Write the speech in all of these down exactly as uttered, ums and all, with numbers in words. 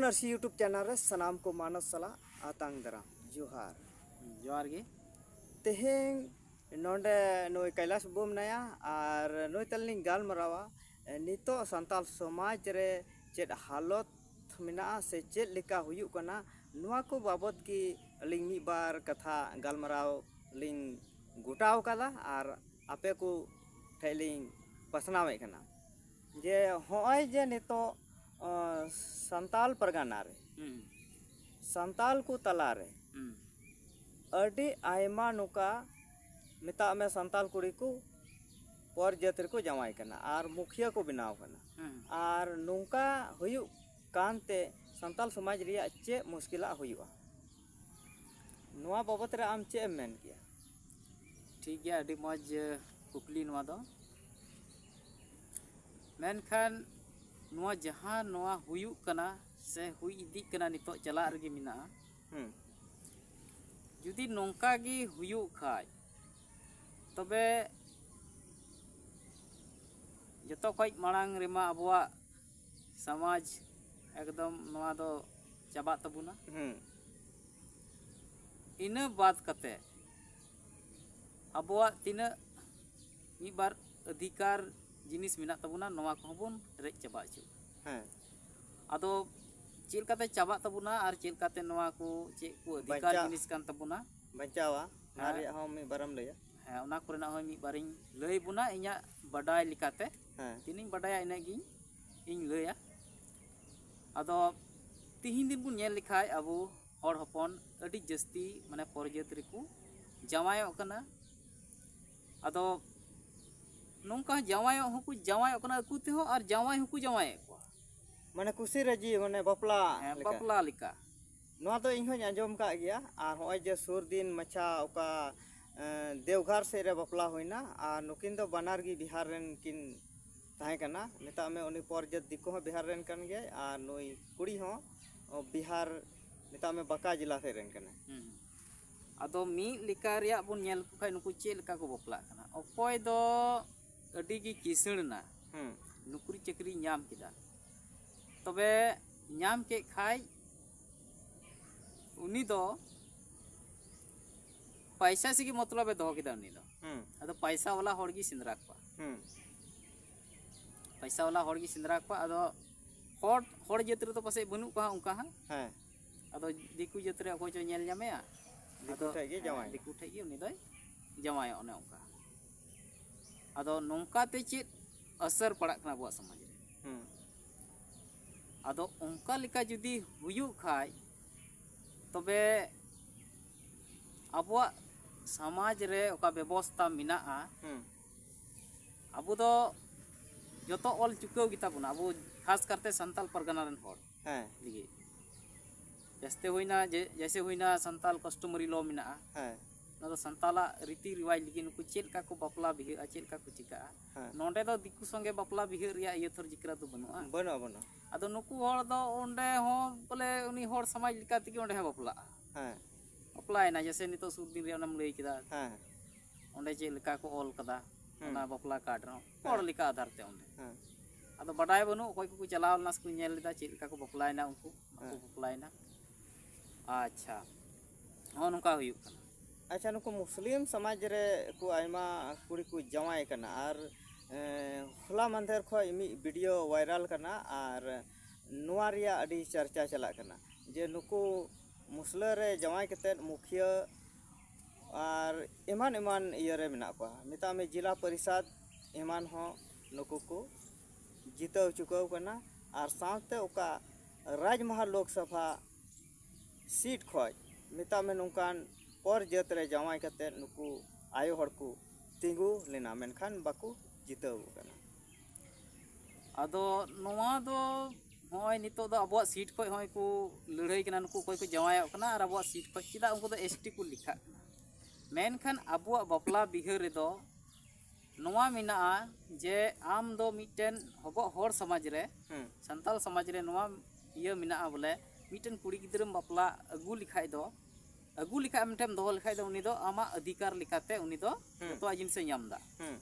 Narsi YouTube channel ᱨᱮ ᱥᱟᱱᱟᱢ ᱠᱚ ᱢᱟᱱᱚᱛ ᱥᱟᱞᱟᱜ ᱟᱛᱟᱝ ᱫᱟᱨᱟᱢ ᱡᱚᱦᱟᱨ᱾ ᱡᱚᱦᱟᱨ ᱜᱮ᱾ ᱛᱮᱦᱮᱧ ᱱᱚᱰᱮ ᱱᱩᱭ ᱠᱟᱭᱞᱟᱥ ᱵᱟᱹᱵᱩ ᱢᱮᱱᱟᱭᱟ ᱟᱨ ᱱᱩᱭ ᱛᱟᱞᱤᱧ ᱜᱟᱞᱢᱟᱨᱟᱣᱟ᱾ ᱱᱤᱛᱚᱜ ᱥᱟᱱᱛᱟᱲ ᱥᱚᱢᱟᱡᱽ ᱨᱮ ᱪᱮᱫ ᱦᱟᱞᱚᱛ ᱢᱮᱱᱟᱜᱼᱟ ᱥᱮ ᱪᱮᱫ ᱞᱮᱠᱟ ᱦᱩᱭᱩᱜ ᱠᱟᱱᱟ, ᱱᱚᱣᱟ ᱠᱚ ᱵᱟᱵᱚᱛ ᱜᱮ ᱟᱹᱞᱤᱧ ᱢᱤᱫ ᱵᱟᱨ ᱠᱟᱛᱷᱟ ᱜᱟᱞᱢᱟᱨᱟᱣ ᱞᱤᱧ ᱜᱚᱴᱟᱣ ᱠᱟᱫᱟ ᱟᱨ ᱟᱯᱮ ᱠᱚ ᱴᱷᱮᱡ ᱞᱤᱧ ᱯᱟᱥᱱᱟᱣᱮᱫ ᱠᱟᱱᱟ᱾ ᱡᱮ ᱦᱚᱸᱜᱼᱚᱭ ᱡᱮ ᱱᱤᱛᱚᱜ ᱚ, ᱥᱟᱱᱛᱟᱞ ᱯᱟᱨᱜᱟᱱᱟ ᱨᱮ ᱦᱩᱸ ᱥᱟᱱᱛᱟᱞ ᱠᱚ ᱛᱟᱞᱟᱨᱮ ᱦᱩᱸ ᱟᱹᱰᱤ ᱟᱭᱢᱟ ᱱᱚᱝᱠᱟ ᱢᱮᱛᱟᱜ ᱢᱮ ᱥᱟᱱᱛᱟᱞ ᱠᱩᱲᱤ ᱠᱚ ᱯᱚᱨ ᱡᱟᱹᱛ ᱨᱮᱠᱚ ᱡᱟᱶᱟᱭ ᱠᱟᱱᱟ ᱟᱨ ᱢᱩᱠᱷᱤᱭᱟᱹ ᱠᱚ ᱵᱮᱱᱟᱣ ᱠᱟᱱᱟ᱾ ᱦᱩᱸ ᱟᱨ ᱱᱚᱝᱠᱟ ᱦᱩᱭᱩᱜ ᱠᱟᱱᱛᱮ ᱥᱟᱱᱛᱟᱞ ᱥᱚᱢᱟᱡᱽ ᱨᱮᱭᱟᱜ ᱪᱮᱫ ᱢᱩᱥᱠᱤᱞᱟᱜ ᱦᱩᱭᱩᱜᱼᱟ? ᱱᱚᱣᱟ ᱵᱟᱵᱚᱛ ᱨᱮ ᱟᱢ ᱪᱮᱫ ᱮᱢ ᱢᱮᱱ ᱠᱮᱭᱟ? ᱴᱷᱤᱠ ᱜᱮᱭᱟ, ᱟᱹᱰᱤ ᱢᱚᱡᱽ ᱠᱩᱠᱞᱤ ᱱᱚᱣᱟ ᱫᱚ᱾ ᱢᱮᱱᱠᱷᱟᱱ ᱱᱚᱣᱟ ᱡᱟᱦᱟᱸ ᱱᱚᱣᱟ ᱦᱩᱭᱩᱜ ᱠᱟᱱᱟ ᱥᱮ ᱦᱩᱭ ᱤᱫᱤᱜ ᱠᱟᱱᱟ, ᱱᱤᱛᱚᱜ ᱪᱟᱞᱟᱜ ᱨᱮᱜᱮ ᱢᱮᱱᱟᱜᱼᱟ᱾ ᱦᱩᱸ ᱡᱩᱫᱤ ᱱᱚᱝᱠᱟ ᱜᱮ ᱦᱩᱭᱩᱜ ᱠᱷᱟᱡ, ᱛᱚᱵᱮ ᱡᱚᱛᱚ ᱠᱷᱚᱡ ᱢᱟᱲᱟᱝ ᱨᱮᱢᱟ ᱟᱵᱚᱣᱟᱜ ᱥᱚᱢᱟᱡᱽ ᱮᱠᱫᱚᱢ ᱱᱚᱣᱟ ᱫᱚ ᱪᱟᱵᱟᱜ ᱛᱟᱵᱚᱱᱟ᱾ ᱦᱩᱸ ᱤᱱᱟᱹ ᱵᱟᱫ ᱠᱟᱛᱮ ᱟᱵᱚᱣᱟᱜ ᱛᱤᱱᱟᱹᱜ ᱢᱤᱫ ᱵᱟᱨ ᱚᱫᱷᱤᱠᱟᱨ ᱡᱤᱱᱤᱥ ᱢᱮᱱᱟᱜ ᱛᱟᱵᱚᱱᱟ, ᱱᱚᱣᱟ ᱠᱚᱦᱚᱸ ᱵᱚᱱ ᱨᱮᱡ ᱪᱟᱵᱟ ᱦᱚᱪᱚᱜᱼᱟ᱾ ᱦᱮᱸ ᱟᱫᱚ ᱪᱮᱫ ᱞᱮᱠᱟᱛᱮ ᱪᱟᱵᱟᱜ ᱛᱟᱵᱚᱱᱟ ᱟᱨ ᱪᱮᱫ ᱞᱮᱠᱟᱛᱮ ᱱᱚᱣᱟ ᱠᱚ ᱪᱮᱫ ᱠᱚ ᱚᱫᱷᱤᱠᱟᱨ ᱵᱟᱧᱪᱟᱣ- ᱡᱤᱱᱤᱥ ᱠᱟᱱ ᱛᱟᱵᱚᱱᱟ, ᱵᱟᱧᱪᱟᱣᱟ, ᱚᱱᱟ ᱦᱮᱸ᱾ ᱨᱮᱭᱟᱜ ᱦᱚᱸ ᱢᱤᱫ ᱵᱟᱨᱮᱢ ᱞᱟᱹᱭᱟ? ᱦᱮᱸ, ᱚᱱᱟ ᱠᱚᱨᱮᱱᱟᱜ ᱦᱚᱸ ᱢᱤᱫ ᱵᱟᱨᱤᱧ ᱞᱟᱹᱭ ᱵᱚᱱᱟ ᱤᱧᱟᱹᱜ ᱵᱟᱰᱟᱭ ᱞᱮᱠᱟᱛᱮ᱾ ᱦᱮᱸ ᱛᱤᱱᱟᱹᱧ ᱵᱟᱰᱟᱭᱟ ᱤᱱᱟᱹᱜ ᱜᱤᱧ ᱤᱧ ᱞᱟᱹᱭᱟ᱾ ᱟᱫᱚ ᱛᱤᱦᱤᱧ ᱫᱤᱱ ᱵᱚᱱ ᱧᱮᱞ ᱞᱮᱠᱷᱟᱡ ᱟᱵᱚ ᱦᱚᱲ ᱦᱚᱯᱚᱱ ᱟᱹᱰᱤ ᱡᱟᱹᱥᱛᱤ ᱢᱟᱱᱮ ᱯᱚᱨ ᱡᱟᱹᱛ ᱨᱮᱠᱚ ᱡᱟᱶᱟᱭᱚᱜ ᱠᱟᱱᱟ᱾ ᱟᱫᱚ ᱱᱚᱝᱠᱟ ᱡᱟᱶᱟᱭᱚᱜ ᱦᱚᱸᱠᱚ ᱡᱟᱶᱟᱭᱚᱜ ᱠᱟᱱᱟ ᱟᱠᱚ ᱛᱮᱦᱚᱸ, ᱟᱨ ᱡᱟᱶᱟᱭ ᱦᱚᱸᱠᱚ ᱡᱟᱶᱟᱭᱮᱫ ᱠᱚᱣᱟ᱾ ᱢᱟᱱᱮ ᱠᱩᱥᱤ ᱨᱟᱹᱡᱤ, ᱢᱟᱱᱮ ᱵᱟᱯᱞᱟ ᱦᱮᱸ, ᱞᱮᱠᱟ᱾ ᱵᱟᱯᱞᱟ ᱞᱮᱠᱟ᱾ ᱱᱚᱣᱟ ᱫᱚ ᱤᱧ ᱦᱚᱸᱧ ᱟᱸᱡᱚᱢ ᱠᱟᱜ ᱜᱮᱭᱟ᱾ ᱟᱨ ᱦᱚᱸᱜᱼᱚᱭ ᱡᱮ ᱥᱩᱨ ᱫᱤᱱ ᱢᱟᱪᱷᱟ ᱚᱠᱟ ᱮᱸ, ᱫᱮᱣᱜᱷᱟᱨ ᱥᱮᱫ ᱨᱮ ᱵᱟᱯᱞᱟ ᱦᱩᱭᱱᱟ, ᱟᱨ ᱱᱩᱠᱤᱱ ᱫᱚ ᱵᱟᱱᱟᱨ ᱜᱮ ᱵᱤᱦᱟᱨ ᱨᱮᱱ ᱠᱤᱱ ᱛᱟᱦᱮᱸ ᱠᱟᱱᱟ᱾ ᱢᱮᱛᱟᱜ ᱢᱮ ᱩᱱᱤ ᱯᱚᱨ ᱡᱟᱹᱛ ᱫᱤᱠᱩ ᱦᱚᱸ ᱵᱤᱦᱟᱨ ᱨᱮᱱ ᱠᱟᱱ ᱜᱮᱭᱟᱭ, ᱟᱨ ᱱᱩᱭ ᱠᱩᱲᱤ ᱦᱚᱸ ᱚ, ᱵᱤᱦᱟᱨ, ᱢᱮᱛᱟᱜ ᱢᱮ ᱵᱟᱸᱠᱟ ᱡᱮᱞᱟ ᱥᱮᱫ ᱨᱮᱱ ᱠᱟᱱᱟᱭ᱾ ᱦᱩᱸ᱾ ᱟᱫᱚ ᱢᱤᱫ ᱞᱮᱠᱟ ᱨᱮᱭᱟᱜ ᱵᱚᱱ ᱧᱮᱞ ᱞᱮᱠᱚ ᱠᱷᱟᱡ ᱱᱩᱠᱩ ᱪᱮᱫ ᱞᱮᱠᱟ ᱠᱚ ᱵᱟᱯᱞᱟᱜ ᱠᱟᱱᱟ? ᱚᱠᱚᱭ ᱫᱚ ᱟᱹᱰᱤ ᱜᱮ ᱠᱤᱥᱟᱹᱬ ᱮᱱᱟ, ᱦᱩᱸ ᱱᱚᱠᱨᱤ ᱪᱟᱹᱠᱨᱤ ᱧᱟᱢ ᱠᱮᱫᱟ, ᱛᱚᱵᱮ ᱧᱟᱢ ᱠᱮᱫ ᱠᱷᱟᱡ, ᱩᱱᱤ ᱫᱚ ᱯᱟᱭᱥᱟ ᱥᱮᱜᱮ ᱢᱚᱛᱞᱚᱵ ᱮ ᱫᱚᱦᱚ ᱠᱮᱫᱟ᱾ ᱩᱱᱤ ᱫᱚ ᱦᱩᱸ᱾ ᱟᱫᱚ ᱯᱟᱭᱥᱟ ᱣᱟᱞᱟ ᱦᱚᱲ ᱜᱮ ᱥᱮᱸᱫᱽᱨᱟ ᱠᱚᱣᱟ᱾ ᱦᱩᱸ᱾ ᱯᱟᱭᱥᱟ ᱣᱟᱞᱟ ᱦᱚᱲ ᱜᱮ ᱥᱮᱸᱫᱽᱨᱟ ᱠᱚᱣᱟ᱾ ᱟᱫᱚ ᱦᱚᱲ, ᱦᱚᱲ ᱡᱟᱹᱛ ᱨᱮᱫᱚ ᱯᱟᱥᱮᱡ ᱵᱟᱹᱱᱩᱜ ᱠᱚᱣᱟ ᱚᱱᱠᱟ ᱦᱟᱸᱜ᱾ ᱦᱮᱸ᱾ ᱟᱫᱚ ᱫᱤᱠᱩ ᱡᱟᱹᱛ ᱨᱮ ᱚᱠᱚᱭ ᱪᱚ ᱧᱮᱞ ᱧᱟᱢᱮᱭᱟ, ᱫᱤᱠᱩ ᱟᱫᱚ, ᱴᱷᱮᱡ ᱜᱮ ᱦᱮᱸ, ᱡᱟᱶᱟᱭ᱾ ᱫᱤᱠᱩ ᱴᱷᱮᱡ ᱜᱮ ᱩᱱᱤ ᱫᱚᱭ ᱡᱟᱶᱟᱭᱚᱜ, ᱚᱱᱮ ᱚᱱᱠᱟ᱾ ᱟᱫᱚ ᱱᱚᱝᱠᱟ ᱛᱮ ᱪᱮᱫ ᱟᱥᱟᱹᱨ ᱯᱟᱲᱟᱜ ᱠᱟᱱᱟ ᱟᱵᱚᱣᱟᱜ ᱥᱚᱢᱟᱡᱽ ᱨᱮ? ᱦᱩᱸ᱾ ᱟᱫᱚ ᱚᱱᱠᱟ ᱞᱮᱠᱟ ᱡᱩᱫᱤ ᱦᱩᱭᱩᱜ ᱠᱷᱟᱡ, ᱛᱚᱵᱮ ᱟᱵᱚᱣᱟᱜ ᱥᱚᱢᱟᱡᱽ ᱨᱮ ᱚᱠᱟ ᱵᱮᱵᱚᱥᱛᱟ ᱢᱮᱱᱟᱜᱼᱟ, ᱦᱩᱸ᱾ ᱟᱵᱚ ᱫᱚ ᱡᱚᱛᱚ ᱚᱞ ᱪᱩᱠᱟᱹᱣ ᱜᱮᱛᱟ ᱵᱚᱱᱟ, ᱟᱵᱚ ᱠᱷᱟᱥ ᱠᱟᱨᱛᱮ ᱥᱟᱱᱛᱟᱞ ᱯᱟᱨᱜᱟᱱᱟ ᱨᱮᱱ ᱦᱚᱲ ᱦᱮᱸ᱾ ᱞᱟᱹᱜᱤᱫ᱾ ᱡᱟᱹᱥᱛᱤ ᱦᱩᱭᱱᱟ ᱡᱮ, ᱡᱮᱭᱥᱮ ᱦᱩᱭᱱᱟ ᱥᱟᱱᱛᱟᱞ customary law ᱢᱮᱱᱟᱜᱼᱟ᱾ ᱦᱮᱸ᱾ ᱚᱱᱟ ᱫᱚ ᱥᱟᱱᱛᱟᱞᱟᱜ ᱨᱤᱛᱤ ᱨᱮᱣᱟᱡᱽ ᱞᱟᱹᱜᱤᱫ ᱱᱩᱠᱩ ᱪᱮᱫ ᱞᱮᱠᱟ ᱠᱚ ᱵᱟᱯᱞᱟ ᱵᱤᱦᱟᱹᱜᱼᱟ, ᱪᱮᱫ ᱞᱮᱠᱟ ᱠᱚ ᱪᱤᱠᱟᱹᱜᱼᱟ᱾ ᱦᱮᱸ᱾ ᱱᱚᱰᱮ ᱫᱚ ᱫᱤᱠᱩ ᱥᱚᱸᱜᱮ ᱵᱟᱯᱞᱟ ᱵᱤᱦᱟᱹᱜ ᱨᱮᱭᱟᱜ ᱤᱭᱟᱹ ᱛᱷᱚᱨ ᱡᱤᱠᱨᱟ ᱫᱚ ᱵᱟᱹᱱᱩᱜᱼᱟ᱾ ᱵᱟᱹᱱᱩᱜᱼᱟ, ᱵᱟᱹᱱᱩᱜᱼᱟ᱾ ᱟᱫᱚ ᱱᱩᱠᱩ ᱦᱚᱲ ᱫᱚ ᱚᱸᱰᱮ ᱦᱚᱸ ᱵᱚᱞᱮ ᱩᱱᱤ ᱦᱚᱲ ᱥᱚᱢᱟᱡᱽ ᱞᱮᱠᱟ ᱛᱮᱜᱮ ᱚᱸᱰᱮ ᱦᱚᱸ ᱵᱟᱯᱞᱟᱜᱼᱟ᱾ ᱦᱮᱸ᱾ ᱵᱟᱯᱞᱟᱭᱮᱱᱟ, ᱡᱮᱭᱥᱮ ᱱᱤᱛᱚᱜ ᱥᱩᱨ ᱫᱤᱱ ᱨᱮᱭᱟᱜ ᱚᱱᱮᱢ ᱞᱟᱹᱭ ᱠᱮᱫᱟ᱾ ᱦᱮᱸ᱾ ᱚᱸᱰᱮ ᱪᱮᱫ ᱞᱮᱠᱟ ᱠᱚ ᱚᱞ ᱠᱟᱫᱟ, ᱦᱩᱸ᱾ ᱚᱱᱟ ᱵᱟᱯᱞᱟ ᱠᱟᱨᱰ ᱨᱮᱦᱚᱸ ᱦᱚᱲ ᱦᱮᱸ᱾ ᱞᱮᱠᱟ ᱟᱫᱷᱟᱨ ᱛᱮ ᱚᱸᱰᱮ᱾ ᱦᱮᱸ᱾ ᱟᱫᱚ ᱵᱟᱰᱟᱭ ᱵᱟᱹᱱᱩᱜ, ᱚᱠᱚᱭ ᱠᱚᱠᱚ ᱪᱟᱞᱟᱣ ᱞᱮᱱᱟ ᱥᱮᱠᱚ ᱧᱮᱞ ᱞᱮᱫᱟ ᱪᱮᱫ ᱞᱮᱠᱟ ᱠᱚ ᱵᱟᱯᱞᱟᱭᱮᱱᱟ ᱩᱱᱠᱩ, ᱵᱟᱠᱚ ᱦᱮᱸ᱾ ᱵᱟᱯᱞᱟᱭᱮᱱᱟ᱾ ᱟᱪᱪᱷᱟ, ᱱᱚᱜᱼᱚ ᱱᱚᱝᱠᱟ ᱦᱩᱭᱩᱜ ᱠᱟᱱᱟ᱾ ᱟᱪᱪᱷᱟ, ᱱᱩᱠᱩ ᱢᱩᱥᱞᱤᱢ ᱥᱚᱢᱟᱡᱽ ᱨᱮ ᱠᱚ ᱟᱭᱢᱟ ᱠᱩᱲᱤ ᱠᱚ ᱡᱟᱶᱟᱭ ᱠᱟᱱᱟ, ᱟᱨ, ᱮᱸ, ᱦᱚᱞᱟ ᱢᱟᱦᱫᱮᱨ ᱠᱷᱚᱱ ᱢᱤᱫ video viral ᱠᱟᱱᱟ, ᱟᱨ ᱱᱚᱣᱟ ᱨᱮᱭᱟᱜ ᱟᱹᱰᱤ ᱪᱟᱨᱪᱟ ᱪᱟᱞᱟᱜ ᱠᱟᱱᱟ ᱡᱮ ᱱᱩᱠᱩ ᱢᱩᱥᱞᱟᱹ ᱨᱮ ᱡᱟᱶᱟᱭ ᱠᱟᱛᱮᱫ ᱢᱩᱠᱷᱤᱭᱟᱹ ᱟᱨ ᱮᱢᱟᱱ ᱮᱢᱟᱱ ᱤᱭᱟᱹ ᱨᱮ ᱢᱮᱱᱟᱜ ᱠᱚᱣᱟ, ᱢᱮᱛᱟᱜ ᱢᱮ ᱡᱮᱞᱟ ᱯᱚᱨᱤᱥᱚᱫᱽ ᱮᱢᱟᱱ ᱦᱚᱸ ᱱᱩᱠᱩ ᱠᱚ ᱡᱤᱛᱟᱹᱣ ᱪᱩᱠᱟᱹᱣ ᱠᱟᱱᱟ᱾ ᱟᱨ ᱥᱟᱶᱛᱮ ᱚᱠᱟ ᱨᱟᱡᱽᱢᱟᱦᱟ ᱞᱳᱠᱥᱚᱵᱷᱟ seat ᱠᱷᱚᱡ ᱢᱮᱛᱟᱜ ᱢᱮ ᱱᱚᱝᱠᱟᱱ ᱯᱚᱨ ᱡᱟᱹᱛ ᱨᱮ ᱡᱟᱶᱟᱭ ᱠᱟᱛᱮᱫ ᱱᱩᱠᱩ ᱟᱭᱳ ᱦᱚᱲ ᱠᱚ ᱛᱤᱸᱜᱩ ᱞᱮᱱᱟ, ᱢᱮᱱᱠᱷᱟᱱ ᱵᱟᱠᱚ ᱡᱤᱛᱟᱹᱣ ᱠᱟᱱᱟ᱾ ᱟᱫᱚ ᱱᱚᱣᱟ ᱫᱚ ᱱᱚᱜᱼᱚᱭ ᱱᱤᱛᱚᱜ ᱫᱚ ᱟᱵᱚᱣᱟᱜ seat ᱠᱷᱚᱡ ᱦᱚᱸᱜᱼᱚᱭ ᱠᱚ ᱞᱟᱹᱲᱦᱟᱹᱭ ᱠᱟᱱᱟ, ᱱᱩᱠᱩ ᱚᱠᱚᱭ ᱠᱚ ᱡᱟᱶᱟᱭᱚᱜ ᱠᱟᱱᱟ ᱟᱨ ᱟᱵᱚᱣᱟᱜ seat ᱠᱷᱚᱡ ᱪᱮᱫᱟᱜ ᱩᱱᱠᱩ ᱫᱚ ST ᱠᱚ ᱞᱮᱠᱷᱟᱜ ᱠᱟᱱᱟ? ᱢᱮᱱᱠᱷᱟᱱ ᱟᱵᱚᱣᱟᱜ ᱵᱟᱯᱞᱟ ᱵᱤᱦᱟᱹ ᱨᱮᱫᱚ ᱱᱚᱣᱟ ᱢᱮᱱᱟᱜᱼᱟ ᱡᱮ ᱟᱢ ᱫᱚ ᱢᱤᱫᱴᱮᱱ ᱟᱵᱚᱣᱟᱜ ᱦᱚᱲ ᱥᱚᱢᱟᱡᱽ ᱨᱮ, ᱦᱩᱸ᱾ ᱥᱟᱱᱛᱟᱲ ᱥᱚᱢᱟᱡᱽ ᱨᱮ ᱱᱚᱣᱟ ᱤᱭᱟᱹ ᱢᱮᱱᱟᱜᱼᱟ ᱵᱚᱞᱮ, ᱢᱤᱫᱴᱮᱱ ᱠᱩᱲᱤ ᱜᱤᱫᱽᱨᱟᱹᱢ ᱵᱟᱯᱞᱟ ᱟᱹᱜᱩ ᱞᱮᱠᱷᱟᱡ ᱫᱚ, ᱟᱹᱜᱩ ᱞᱮᱠᱷᱟᱡ ᱟᱢ ᱴᱷᱮᱱ ᱫᱚᱦᱚ ᱞᱮᱠᱷᱟᱡ ᱫᱚ ᱩᱱᱤ ᱫᱚ ᱟᱢᱟᱜ ᱚᱫᱷᱤᱠᱟᱨ ᱞᱮᱠᱟᱛᱮ ᱩᱱᱤ ᱫᱚ ᱦᱩᱸ᱾ ᱡᱚᱛᱚᱣᱟᱜ ᱡᱤᱱᱤᱥᱮ ᱧᱟᱢ ᱮᱫᱟ᱾ ᱦᱩᱸ᱾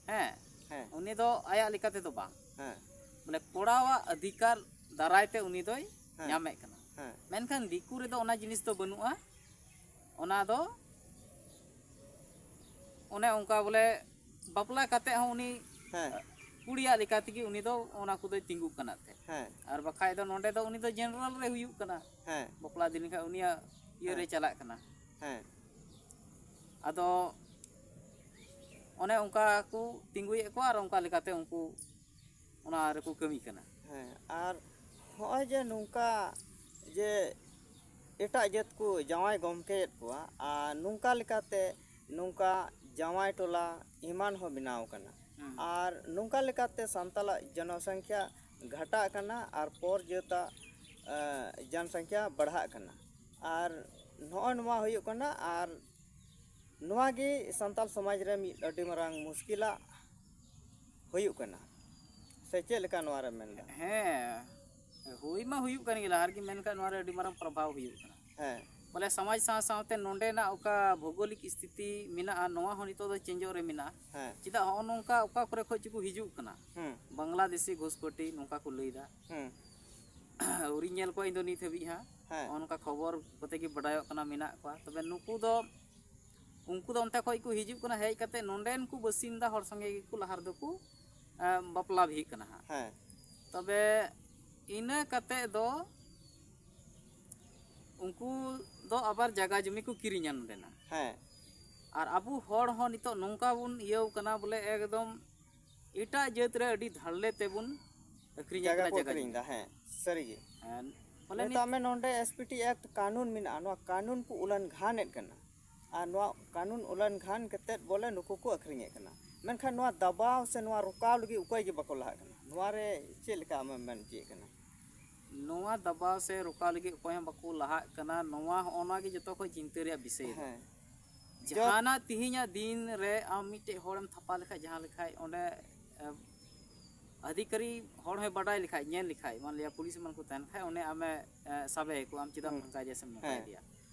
ᱦᱮᱸ, ᱦᱮᱸ᱾ ᱩᱱᱤ ᱫᱚ ᱟᱭᱟᱜ ᱞᱮᱠᱟ ᱛᱮᱫᱚ ᱵᱟᱝ᱾ ᱦᱮᱸ᱾ ᱵᱚᱞᱮ ᱠᱚᱲᱟᱣᱟᱜ ᱚᱫᱷᱤᱠᱟᱨ ᱫᱟᱨᱟᱭ ᱛᱮ ᱩᱱᱤ ᱫᱚᱭ ᱦᱮᱸ᱾ ᱧᱟᱢᱮᱫ ᱠᱟᱱᱟ᱾ ᱦᱮᱸ᱾ ᱢᱮᱱᱠᱷᱟᱱ ᱫᱤᱠᱩ ᱨᱮᱫᱚ ᱚᱱᱟ ᱡᱤᱱᱤᱥ ᱫᱚ ᱵᱟᱹᱱᱩᱜᱼᱟ᱾ ᱚᱱᱟ ᱫᱚ ᱚᱱᱮ ᱚᱱᱠᱟ ᱵᱚᱞᱮ ᱵᱟᱯᱞᱟ ᱠᱟᱛᱮ ᱦᱚᱸ ᱩᱱᱤ ᱦᱮᱸ᱾ ᱠᱩᱲᱤᱭᱟᱜ ᱞᱮᱠᱟ ᱛᱮᱜᱮ ᱩᱱᱤ ᱫᱚ ᱚᱱᱟ ᱠᱚᱫᱚᱭ ᱛᱤᱸᱜᱩᱜ ᱠᱟᱱᱟ ᱛᱮ᱾ ᱦᱮᱸ᱾ ᱟᱨ ᱵᱟᱠᱷᱟᱡ ᱫᱚ ᱱᱚᱰᱮ ᱫᱚ ᱩᱱᱤ ᱫᱚ ᱡᱮᱱᱟᱨᱮᱞ ᱨᱮ ᱦᱩᱭᱩᱜ ᱠᱟᱱᱟ᱾ ᱦᱮᱸ᱾ ᱵᱟᱯᱞᱟ ᱫᱤᱱ ᱠᱷᱟᱡ ᱩᱱᱤᱭᱟᱜ ᱤᱭᱟᱹ ᱨᱮ ᱦᱮᱸ᱾ ᱪᱟᱞᱟᱜ ᱠᱟᱱᱟ᱾ ᱦᱮᱸ᱾ ᱟᱫᱚ ᱚᱱᱮ ᱚᱱᱠᱟ ᱠᱚ ᱛᱤᱸᱜᱩᱭᱮᱫ ᱠᱚᱣᱟ ᱟᱨ ᱚᱱᱠᱟ ᱞᱮᱠᱟᱛᱮ ᱩᱱᱠᱩ ᱚᱱᱟ ᱨᱮᱠᱚ ᱠᱟᱹᱢᱤ ᱠᱟᱱᱟ᱾ ᱦᱮᱸ, ᱟᱨ ᱦᱚᱸᱜᱼᱚᱭ ᱡᱮ ᱱᱚᱝᱠᱟ ᱡᱮ ᱮᱴᱟᱜ ᱡᱟᱹᱛ ᱠᱚ ᱡᱟᱶᱟᱭ ᱜᱚᱢᱠᱮᱭᱮᱫ ᱠᱚᱣᱟ, ᱟᱨ ᱱᱚᱝᱠᱟ ᱞᱮᱠᱟᱛᱮ ᱱᱚᱝᱠᱟ ᱡᱟᱶᱟᱭ ᱴᱚᱞᱟ ᱮᱢᱟᱱ ᱦᱚᱸ ᱵᱮᱱᱟᱣ ᱠᱟᱱᱟ᱾ ᱦᱩᱸ᱾ ᱟᱨ ᱱᱚᱝᱠᱟ ᱞᱮᱠᱟᱛᱮ ᱥᱟᱱᱛᱟᱞᱟᱜ ᱡᱚᱱᱚᱥᱚᱝᱠᱷᱭᱟ ᱜᱷᱟᱴᱟᱜ ᱠᱟᱱᱟ ᱟᱨ ᱯᱚᱨ ᱡᱟᱹᱛᱟᱜ, ᱮ, ᱡᱚᱱᱥᱚᱝᱠᱷᱭᱟ ᱵᱟᱲᱦᱟᱜ ᱠᱟᱱᱟ᱾ ᱟᱨ ᱱᱚᱜᱼᱚᱭ ᱱᱚᱣᱟ ᱦᱩᱭᱩᱜ ᱠᱟᱱᱟ, ᱟᱨ ᱱᱚᱣᱟ ᱜᱮ ᱥᱟᱱᱛᱟᱞ ᱥᱚᱢᱟᱡᱽ ᱨᱮ ᱢᱤᱫ ᱟᱹᱰᱤ ᱢᱟᱨᱟᱝ ᱢᱩᱥᱠᱤᱞᱟᱜ ᱦᱩᱭᱩᱜ ᱠᱟᱱᱟ, ᱥᱮ ᱪᱮᱫ ᱞᱮᱠᱟ ᱱᱚᱣᱟ ᱨᱮᱢ ᱢᱮᱱᱫᱟ? ᱦᱮᱸ, ᱦᱩᱭ ᱢᱟ ᱦᱩᱭᱩᱜ ᱠᱟᱱ ᱜᱮ, ᱞᱟᱦᱟ ᱨᱮᱜᱮ ᱢᱮᱱ ᱠᱟᱜ, ᱱᱚᱣᱟ ᱨᱮ ᱟᱹᱰᱤ ᱢᱟᱨᱟᱝ ᱯᱨᱚᱵᱷᱟᱵᱽ ᱦᱩᱭᱩᱜ ᱠᱟᱱᱟ᱾ ᱦᱮᱸ᱾ ᱵᱚᱞᱮ ᱥᱚᱢᱟᱡᱽ ᱥᱟᱶ ᱥᱟᱶᱛᱮ ᱱᱚᱰᱮᱱᱟᱜ ᱚᱠᱟ ᱵᱷᱳᱜᱳᱞᱤᱠ ᱥᱛᱷᱤᱛᱤ ᱢᱮᱱᱟᱜᱼᱟ, ᱱᱚᱣᱟ ᱦᱚᱸ ᱱᱤᱛᱚᱜ ᱫᱚ ᱪᱮᱧᱡᱚᱜ ᱨᱮ ᱢᱮᱱᱟᱜᱼᱟ᱾ ᱦᱮᱸ᱾ ᱪᱮᱫᱟᱜ ᱦᱚᱸᱜᱼᱚ ᱱᱚᱝᱠᱟ ᱚᱠᱟ ᱠᱚᱨᱮ ᱠᱷᱚᱡ ᱪᱚᱠᱚ ᱦᱤᱡᱩᱜ ᱠᱟᱱᱟ, ᱦᱩᱸ᱾ ᱵᱟᱝᱞᱟᱫᱮᱥᱤ ᱜᱷᱩᱥᱯᱟᱹᱴᱤ ᱱᱚᱝᱠᱟ ᱠᱚ ᱞᱟᱹᱭᱫᱟ᱾ ᱦᱩᱸ᱾ ᱟᱹᱣᱨᱤᱧ ᱧᱮᱞ ᱠᱚᱣᱟ ᱤᱧ ᱫᱚ ᱱᱤᱛ ᱦᱟᱹᱵᱤᱡ ᱦᱟᱸᱜ᱾ ᱦᱮᱸ᱾ ᱦᱚᱸᱜᱼᱚ ᱱᱚᱝᱠᱟ ᱠᱷᱚᱵᱚᱨ ᱠᱚᱛᱮ ᱜᱮ ᱵᱟᱰᱟᱭᱚᱜ ᱠᱟᱱᱟ ᱢᱮᱱᱟᱜ ᱠᱚᱣᱟ᱾ ᱛᱚᱵᱮ ᱱᱩᱠᱩ ᱫᱚ, ᱩᱱᱠᱩ ᱫᱚ ᱚᱱᱛᱮ ᱠᱷᱚᱡ ᱠᱚ ᱦᱤᱡᱩᱜ ᱠᱟᱱᱟ, ᱦᱮᱡ ᱠᱟᱛᱮ ᱱᱚᱰᱮᱱ ᱠᱚ ᱵᱟᱥᱤᱱᱫᱟ ᱦᱚᱲ ᱥᱚᱸᱜᱮ ᱜᱮᱠᱚ ᱞᱟᱦᱟ ᱨᱮᱫᱚ ᱠᱚ, ᱮ, ᱵᱟᱯᱞᱟ ᱵᱤᱦᱟᱹᱜ ᱠᱟᱱᱟ ᱦᱟᱸᱜ᱾ ᱦᱮᱸ᱾ ᱛᱚᱵᱮ ᱤᱱᱟᱹ ᱠᱟᱛᱮ ᱫᱚ ᱩᱱᱠᱩ ᱫᱚ ᱟᱵᱟᱨ ᱡᱟᱭᱜᱟ ᱡᱚᱢᱤ ᱠᱚ ᱠᱤᱨᱤᱧᱟ ᱱᱚᱰᱮᱱᱟᱜ᱾ ᱦᱮᱸ᱾ ᱟᱨ ᱟᱵᱚ ᱦᱚᱲ ᱦᱚᱸ ᱱᱤᱛᱚᱜ ᱱᱚᱝᱠᱟ ᱵᱚᱱ ᱤᱭᱟᱹᱣ ᱠᱟᱱᱟ, ᱵᱚᱞᱮ ᱮᱠᱫᱚᱢ ᱮᱴᱟᱜ ᱡᱟᱹᱛ ᱨᱮ ᱟᱹᱰᱤ ᱫᱷᱟᱲᱞᱮ ᱛᱮᱵᱚᱱ ᱟᱹᱠᱷᱨᱤᱧᱮᱫ ᱡᱟᱭᱜᱟ ᱠᱟᱱᱟ ᱠᱚ ᱡᱟᱭᱜᱟ ᱟᱹᱠᱷᱨᱤᱧ ᱡᱚᱢᱤ᱾ ᱮᱫᱟ, ᱦᱮᱸ, ᱥᱟᱹᱨᱤᱜᱮ᱾ ᱦᱮᱸ, ᱵᱚᱞᱮ ᱢᱮᱛᱟᱜ ᱱᱤᱛ ᱢᱮ, ᱱᱚᱰᱮ S P T Act ᱠᱟᱹᱱᱩᱱ ᱢᱮᱱᱟᱜᱼᱟ, ᱱᱚᱣᱟ ᱠᱟᱹᱱᱩᱱ ᱠᱚ ᱩᱞᱞᱚᱝᱜᱷᱟᱱᱮᱫ ᱠᱟᱱᱟ᱾ ᱟᱨ ᱱᱚᱣᱟ ᱠᱟᱹᱱᱩᱱ ᱩᱞᱞᱚᱝᱜᱷᱟᱱ ᱠᱟᱛᱮᱫ ᱵᱚᱞᱮ ᱱᱩᱠᱩ ᱠᱚ ᱟᱹᱠᱷᱨᱤᱧᱮᱫ ᱠᱟᱱᱟ᱾ ᱢᱮᱱᱠᱷᱟᱱ ᱱᱚᱣᱟ ᱫᱟᱵᱟᱣ ᱥᱮ ᱱᱚᱣᱟ ᱨᱚᱠᱟᱣ ᱞᱟᱹᱜᱤᱫ ᱚᱠᱚᱭ ᱜᱮ ᱵᱟᱠᱚ ᱞᱟᱦᱟᱜ ᱠᱟᱱᱟ᱾ ᱱᱚᱣᱟ ᱨᱮ ᱪᱮᱫ ᱞᱮᱠᱟ ᱟᱢᱮᱢ ᱢᱮᱱ ᱦᱚᱪᱚᱭᱮᱫ ᱠᱟᱱᱟ? ᱱᱚᱣᱟ ᱫᱟᱵᱟᱣ ᱥᱮ ᱨᱚᱠᱟᱣ ᱞᱟᱹᱜᱤᱫ ᱚᱠᱚᱭ ᱦᱚᱸ ᱵᱟᱠᱚ ᱞᱟᱦᱟᱜ ᱠᱟᱱᱟ᱾ ᱱᱚᱣᱟ, ᱦᱚᱸᱜᱼᱚ ᱱᱚᱣᱟ ᱜᱮ ᱡᱚᱛᱚ ᱠᱷᱚᱱ ᱪᱤᱱᱛᱟᱹ ᱨᱮᱭᱟᱜ ᱵᱤᱥᱚᱭ ᱫᱚ᱾ ᱦᱮᱸ᱾ ᱡᱟᱦᱟᱱᱟᱜ ᱛᱤᱦᱤᱧᱟᱜ ᱫᱤᱱ ᱨᱮ ᱟᱢ ᱢᱤᱫᱴᱮᱡ ᱦᱚᱲᱮᱢ ᱛᱷᱟᱯᱟ ᱞᱮᱠᱷᱟᱡ, ᱡᱟᱦᱟᱸ ᱞᱮᱠᱷᱟᱡ ᱚᱸᱰᱮ, ᱮ, ᱚᱫᱷᱤᱠᱟᱨᱤ ᱦᱚᱲ ᱦᱚᱸᱭ ᱵᱟᱰᱟᱭ ᱞᱮᱠᱷᱟᱡ, ᱧᱮᱞ ᱞᱮᱠᱷᱟᱡ, ᱢᱟᱱ ᱞᱤᱭᱟ ᱯᱩᱞᱤᱥ ᱮᱢᱟᱱ ᱠᱚ ᱛᱟᱦᱮᱱ ᱠᱷᱟᱡ, ᱚᱸᱰᱮ ᱟᱢᱮ, ᱮ, ᱥᱟᱵᱮ ᱟᱹᱭᱠᱟᱹᱣᱟ, ᱟᱢ ᱪᱮᱫᱟᱜ ᱦᱩᱸ᱾ ᱯᱷᱟᱸᱠᱟ ᱡᱮᱥᱮᱢ ᱱᱚᱝᱠᱟᱭ ᱦᱮᱸ᱾ ᱤᱫᱤᱭᱟ᱾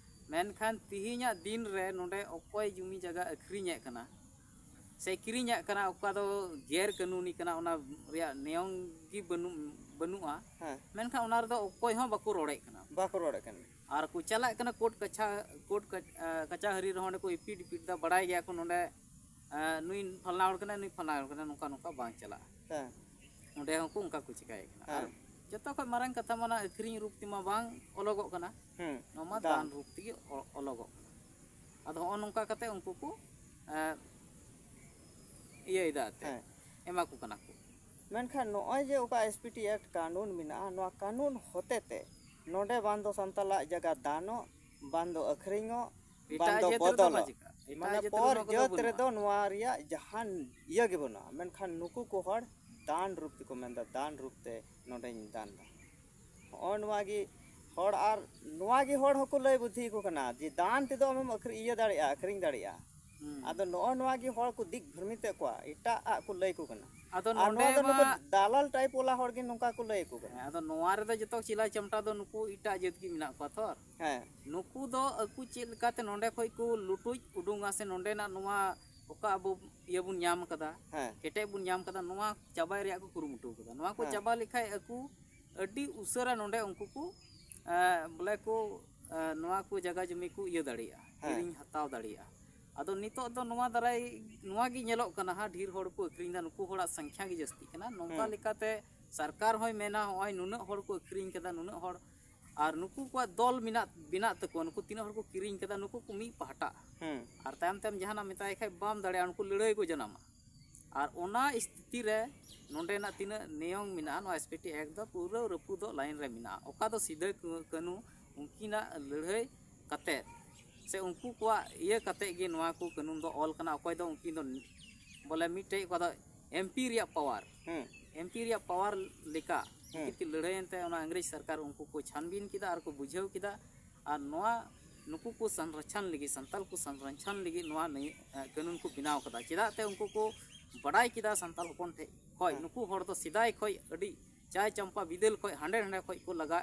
ᱢᱮᱱᱠᱷᱟᱱ ᱛᱤᱦᱤᱧᱟᱜ ᱫᱤᱱ ᱨᱮ ᱱᱚᱰᱮ ᱚᱠᱚᱭ ᱡᱩᱢᱤ ᱡᱟᱭᱜᱟ ᱟᱹᱠᱷᱨᱤᱧᱮᱫ ᱠᱟᱱᱟ ᱥᱮ ᱠᱤᱨᱤᱧᱮᱫ ᱠᱟᱱᱟ, ᱚᱠᱟ ᱫᱚ ᱜᱮᱨ ᱠᱟᱹᱱᱩᱱᱤ ᱠᱟᱱᱟ, ᱚᱱᱟ ᱨᱮᱭᱟᱜ ᱱᱤᱭᱚᱢ ᱜᱮ ᱵᱟᱹᱱᱩᱜ, ᱵᱟᱹᱱᱩᱜᱼᱟ᱾ ᱦᱮᱸ᱾ ᱢᱮᱱᱠᱷᱟᱱ ᱚᱱᱟ ᱨᱮᱫᱚ ᱚᱠᱚᱭ ᱦᱚᱸ ᱵᱟᱠᱚ ᱨᱚᱲᱮᱫ ᱠᱟᱱᱟ᱾ ᱵᱟᱠᱚ ᱨᱚᱲᱮᱫ ᱠᱟᱱᱟ᱾ ᱟᱨ ᱠᱚ ᱪᱟᱞᱟᱜ ᱠᱟᱱᱟ ᱠᱳᱨᱴ ᱠᱟᱪᱷᱟ-, ᱠᱳᱨᱴ ᱠᱟ-, ᱮ, ᱠᱟᱪᱟᱦᱟᱹᱨᱤ ᱨᱮᱦᱚᱸ ᱚᱸᱰᱮ ᱠᱚ ᱤᱯᱤᱴ ᱤᱯᱤᱴ ᱮᱫᱟ, ᱵᱟᱲᱟᱭ ᱜᱮᱭᱟ ᱠᱚ ᱱᱚᱰᱮ, ᱮ, ᱱᱩᱭ ᱯᱷᱟᱞᱱᱟ ᱦᱚᱲ ᱠᱟᱱᱟᱭ, ᱱᱩᱭ ᱯᱷᱟᱞᱱᱟ ᱦᱚᱲ ᱠᱟᱱᱟᱭ, ᱱᱚᱝᱠᱟ ᱱᱚᱝᱠᱟ ᱵᱟᱝ ᱪᱟᱞᱟᱜᱼᱟ᱾ ᱦᱮᱸ᱾ ᱚᱸᱰᱮ ᱦᱚᱸᱠᱚ ᱚᱱᱠᱟ ᱠᱚ ᱪᱤᱠᱟᱹᱭᱮᱫ ᱠᱟᱱᱟ᱾ ᱟᱨ ᱦᱮᱸ᱾ ᱡᱚᱛᱚ ᱠᱷᱚᱱ ᱢᱟᱨᱟᱝ ᱠᱟᱛᱷᱟ ᱢᱟ ᱚᱱᱟ ᱟᱹᱠᱷᱨᱤᱧ ᱨᱩᱯ ᱛᱮᱢᱟ ᱵᱟᱝ ᱚᱞᱚᱜᱚᱜ ᱠᱟᱱᱟ᱾ ᱦᱩᱸ᱾ ᱱᱚᱣᱟ ᱢᱟ ᱫᱟᱱ᱾ ᱫᱟᱱ ᱨᱩᱯ ᱛᱮᱜᱮ ᱚ-, ᱚᱞᱚᱜᱚᱜ ᱠᱟᱱᱟ᱾ ᱟᱫᱚ ᱦᱚᱸᱜᱼᱚ ᱱᱚᱝᱠᱟ ᱠᱟᱛᱮ ᱩᱱᱠᱩ ᱠᱚ, ᱮ, ᱤᱭᱟᱹᱭᱮᱫᱟ ᱮᱱᱛᱮᱫ, ᱦᱮᱸ᱾ ᱮᱢᱟ ᱠᱚ ᱠᱟᱱᱟ ᱠᱚ᱾ ᱢᱮᱱᱠᱷᱟᱱ ᱱᱚᱜᱼᱚᱭ ᱡᱮ ᱚᱠᱟ ᱮᱥ ᱯᱤ ᱴᱤ ᱮᱠᱴ ᱠᱟᱹᱱᱩᱱ ᱢᱮᱱᱟᱜᱼᱟ, ᱱᱚᱣᱟ ᱠᱟᱹᱱᱩᱱ ᱦᱚᱛᱮ ᱛᱮ ᱱᱚᱰᱮ ᱵᱟᱝ ᱫᱚ ᱥᱟᱱᱛᱟᱞᱟᱜ ᱡᱟᱭᱜᱟ ᱫᱟᱱᱚᱜ, ᱵᱟᱝ ᱫᱚ ᱟᱹᱠᱷᱨᱤᱧᱚᱜ, ᱵᱟᱝ ᱮᱴᱟᱜ ᱫᱚ ᱡᱟᱹᱛ ᱨᱮᱫᱚ ᱵᱚᱫᱚᱞᱚᱜ᱾ ᱵᱟᱝ ᱪᱤᱠᱟᱹᱜᱼᱟ᱾ ᱮᱴᱟᱜ ᱢᱟᱱᱮ ᱡᱟᱹᱛ ᱨᱮ ᱯᱚᱨ ᱱᱚᱣᱟ ᱠᱚᱫᱚ ᱡᱟᱹᱛ ᱵᱟᱹᱱᱩᱜᱼᱟ᱾ ᱨᱮᱫᱚ ᱱᱚᱣᱟ ᱨᱮᱭᱟᱜ ᱡᱟᱦᱟᱱ ᱤᱭᱟᱹ ᱜᱮ ᱵᱟᱹᱱᱩᱜᱼᱟ᱾ ᱢᱮᱱᱠᱷᱟᱱ ᱱᱩᱠᱩ ᱠᱚ ᱦᱚᱲ ᱫᱟᱱ ᱨᱩᱯ ᱛᱮᱠᱚ ᱢᱮᱱᱫᱟ, ᱫᱟᱱ ᱨᱩᱯ ᱛᱮ ᱱᱚᱰᱮᱧ ᱫᱟᱱ ᱫᱟ᱾ ᱦᱚᱸᱜᱼᱚ ᱱᱚᱣᱟ ᱜᱮ ᱦᱚᱲ, ᱟᱨ ᱱᱚᱣᱟ ᱜᱮ ᱦᱚᱲ ᱦᱚᱸᱠᱚ ᱞᱟᱹᱭ ᱵᱩᱫᱽᱫᱷᱤ ᱟᱠᱚ ᱠᱟᱱᱟ ᱡᱮ ᱫᱟᱱ ᱛᱮᱫᱚ ᱟᱢᱮᱢ ᱟᱹᱠᱷᱨᱤᱧ, ᱤᱭᱟᱹ ᱫᱟᱲᱮᱭᱟᱜᱼᱟ, ᱟᱹᱠᱷᱨᱤᱧ ᱫᱟᱲᱮᱭᱟᱜᱼᱟ᱾ ᱦᱩᱸ᱾ ᱟᱫᱚ ᱱᱚᱜᱼᱚ ᱱᱚᱣᱟ ᱜᱮ ᱦᱚᱲ ᱠᱚ ᱫᱤᱠ ᱵᱷᱨᱢᱤᱛᱮᱫ ᱠᱚᱣᱟ, ᱮᱴᱟᱜ ᱟᱜ ᱠᱚ ᱞᱟᱹᱭ ᱟᱠᱚ ᱠᱟᱱᱟ᱾ ᱟᱫᱚ ᱟᱨ ᱱᱚᱰᱮ ᱱᱚᱣᱟ ᱫᱚ ᱢᱟ ᱱᱩᱠᱩ ᱫᱟᱞᱟᱞ ᱴᱟᱭᱤᱯ ᱣᱟᱞᱟ ᱦᱚᱲ ᱜᱮ ᱱᱚᱝᱠᱟ ᱠᱚ ᱞᱟᱹᱭ ᱟᱠᱚ ᱠᱟᱱᱟ᱾ ᱦᱮᱸ, ᱟᱫᱚ ᱱᱚᱣᱟ ᱨᱮᱫᱚ ᱡᱚᱛᱚ ᱪᱤᱞᱟ ᱪᱟᱢᱴᱟ ᱫᱚ ᱱᱩᱠᱩ ᱮᱴᱟᱜ ᱡᱟᱹᱛ ᱜᱮ ᱢᱮᱱᱟᱜ ᱠᱚᱣᱟ ᱛᱷᱚᱨ᱾ ᱦᱮᱸ᱾ ᱱᱩᱠᱩ ᱫᱚ ᱟᱠᱚ ᱪᱮᱫ ᱞᱮᱠᱟᱛᱮ ᱱᱚᱰᱮ ᱠᱷᱚᱡ ᱠᱚ ᱞᱩᱴᱩᱡ ᱩᱰᱩᱝᱟ ᱥᱮ ᱱᱚᱰᱮᱱᱟᱜ ᱱᱚᱣᱟ ᱚᱠᱟ ᱟᱵᱚ ᱤᱭᱟᱹ ᱵᱚᱱ ᱧᱟᱢ ᱠᱟᱫᱟ, ᱦᱮᱸ᱾ ᱠᱮᱴᱮᱡ ᱵᱚᱱ ᱧᱟᱢ ᱠᱟᱫᱟ, ᱱᱚᱣᱟ ᱪᱟᱵᱟᱭ ᱨᱮᱭᱟᱜ ᱠᱚ ᱠᱩᱨᱩᱢᱩᱴᱩ ᱠᱟᱫᱟ᱾ ᱱᱚᱣᱟ ᱠᱚ ᱦᱮᱸ᱾ ᱪᱟᱵᱟ ᱞᱮᱠᱷᱟᱡ ᱟᱠᱚ ᱟᱹᱰᱤ ᱩᱥᱟᱹᱨᱟ ᱱᱚᱰᱮ ᱩᱱᱠᱩ ᱠᱚ, ᱮ, ᱵᱚᱞᱮ ᱠᱚ, ᱮ, ᱱᱚᱣᱟ ᱠᱚ ᱡᱟᱭᱜᱟ ᱡᱚᱢᱤ ᱠᱚ ᱤᱭᱟᱹ ᱫᱟᱲᱮᱭᱟᱜᱼᱟ, ᱦᱮᱸ᱾ ᱠᱤᱨᱤᱧ ᱦᱟᱛᱟᱣ ᱫᱟᱲᱮᱭᱟᱜᱼᱟ᱾ ᱟᱫᱚ ᱱᱤᱛᱚᱜ ᱫᱚ ᱱᱚᱣᱟ ᱫᱟᱨᱟᱭ, ᱱᱚᱣᱟ ᱜᱮ ᱧᱮᱞᱚᱜ ᱠᱟᱱᱟ ᱦᱟᱸᱜ, ᱰᱷᱮᱨ ᱦᱚᱲ ᱠᱚ ᱟᱹᱠᱷᱨᱤᱧ ᱮᱫᱟ, ᱱᱩᱠᱩ ᱦᱚᱲᱟᱜ ᱥᱚᱝᱠᱷᱟ ᱜᱮ ᱡᱟᱹᱥᱛᱤᱜ ᱠᱟᱱᱟ᱾ ᱱᱚᱝᱠᱟ ᱦᱮᱸ᱾ ᱞᱮᱠᱟᱛᱮ ᱥᱚᱨᱠᱟᱨ ᱦᱚᱸᱭ ᱢᱮᱱᱟ, ᱦᱚᱸᱜᱼᱚᱭ ᱱᱩᱱᱟᱹᱜ ᱦᱚᱲ ᱠᱚ ᱟᱹᱠᱷᱨᱤᱧ ᱠᱮᱫᱟ, ᱱᱩᱱᱟᱹᱜ ᱦᱚᱲ, ᱟᱨ ᱱᱩᱠᱩ ᱠᱚᱣᱟᱜ ᱫᱚᱞ ᱢᱮᱱᱟᱜ, ᱵᱮᱱᱟᱜ ᱛᱟᱠᱚᱣᱟ, ᱱᱩᱠᱩ ᱛᱤᱱᱟᱹᱜ ᱦᱚᱲ ᱠᱚ ᱠᱤᱨᱤᱧ ᱠᱮᱫᱟ, ᱱᱩᱠᱩ ᱠᱚ ᱢᱤᱫ ᱯᱟᱦᱴᱟᱜᱼᱟ᱾ ᱦᱮᱸ᱾ ᱟᱨ ᱛᱟᱭᱚᱢ ᱛᱮᱢ ᱡᱟᱦᱟᱱᱟᱜ ᱢᱮᱛᱟᱭ ᱠᱷᱟᱡ ᱵᱟᱢ ᱫᱟᱲᱮᱭᱟᱜᱼᱟ, ᱩᱱᱠᱩ ᱞᱟᱹᱲᱦᱟᱹᱭ ᱠᱚ ᱡᱟᱱᱟᱢᱟ᱾ ᱟᱨ ᱚᱱᱟ ᱥᱛᱷᱤᱛᱤ ᱨᱮ ᱱᱚᱰᱮᱱᱟᱜ ᱛᱤᱱᱟᱹᱜ ᱱᱤᱭᱚᱢ ᱢᱮᱱᱟᱜᱼᱟ, ᱱᱚᱣᱟ ᱮᱥ ᱯᱤ ᱴᱤ ᱮᱠᱴ ᱫᱚ ᱯᱩᱨᱟᱹ ᱨᱟᱹᱯᱩᱫᱚᱜ ᱞᱟᱭᱤᱱ ᱨᱮ ᱢᱮᱱᱟᱜᱼᱟ᱾ ᱚᱠᱟ ᱫᱚ ᱥᱤᱫᱟᱹ ᱠᱟᱹ-, ᱠᱟᱹᱱᱦᱩ ᱩᱱᱠᱤᱱᱟᱜ ᱞᱟᱹᱲᱦᱟᱹᱭ ᱠᱟᱛᱮ ᱥᱮ ᱩᱱᱠᱩ ᱠᱚᱣᱟᱜ ᱤᱭᱟᱹ ᱠᱟᱛᱮ ᱜᱮ ᱱᱚᱣᱟ ᱠᱚ ᱠᱟᱹᱱᱩᱱ ᱫᱚ ᱚᱞ ᱠᱟᱱᱟ᱾ ᱚᱠᱚᱭ ᱫᱚ ᱩᱱᱠᱤᱱ ᱫᱚ ᱵᱚᱞᱮ ᱢᱤᱫᱴᱮᱡ ᱚᱠᱟ ᱫᱚ ᱮᱢ ᱯᱤ ᱨᱮᱭᱟᱜ ᱯᱟᱣᱟᱨ, ᱦᱩᱸ᱾ ᱮᱢ ᱯᱤ ᱨᱮᱭᱟᱜ ᱯᱟᱣᱟᱨ ᱞᱮᱠᱟ ᱦᱩᱸ᱾ ᱩᱱᱠᱤᱱ ᱠᱤᱱ ᱞᱟᱹᱲᱦᱟᱹᱭᱮᱱ ᱛᱮ ᱚᱱᱟ ᱤᱝᱨᱮᱡᱽ ᱥᱚᱨᱠᱟᱨ ᱩᱱᱠᱩ ᱠᱚ ᱪᱷᱟᱱᱵᱤᱱ ᱠᱮᱫᱟ ᱟᱨ ᱠᱚ ᱵᱩᱡᱷᱟᱹᱣ ᱠᱮᱫᱟ᱾ ᱟᱨ ᱱᱚᱣᱟ ᱱᱩᱠᱩ ᱠᱚ ᱥᱚᱝᱨᱚᱠᱷᱚᱱ ᱞᱟᱹᱜᱤᱫ, ᱥᱟᱱᱛᱟᱞ ᱠᱚ ᱥᱚᱝᱨᱚᱠᱷᱚᱱ ᱞᱟᱹᱜᱤᱫ ᱱᱚᱣᱟ ᱱᱤᱭ-, ᱮ, ᱠᱟᱹᱱᱩᱱ ᱠᱚ ᱵᱮᱱᱟᱣ ᱠᱟᱫᱟ᱾ ᱪᱮᱫᱟᱜ ᱛᱮ ᱩᱱᱠᱩ ᱠᱚ ᱵᱟᱰᱟᱭ ᱠᱮᱫᱟ ᱥᱟᱱᱛᱟᱞ ᱦᱚᱯᱚᱱ ᱴᱷᱮᱡ ᱠᱷᱚᱡ, ᱦᱮᱸ᱾ ᱱᱩᱠᱩ ᱦᱚᱲ ᱫᱚ ᱥᱮᱫᱟᱭ ᱠᱷᱚᱡ ᱟᱹᱰᱤ ᱪᱟᱭ ᱪᱟᱢᱯᱟ ᱵᱤᱫᱟᱹᱞ ᱠᱷᱚᱡ ᱦᱟᱸᱰᱮ ᱱᱟᱸᱰᱮ ᱠᱷᱚᱡ ᱠᱚ ᱞᱟᱜᱟ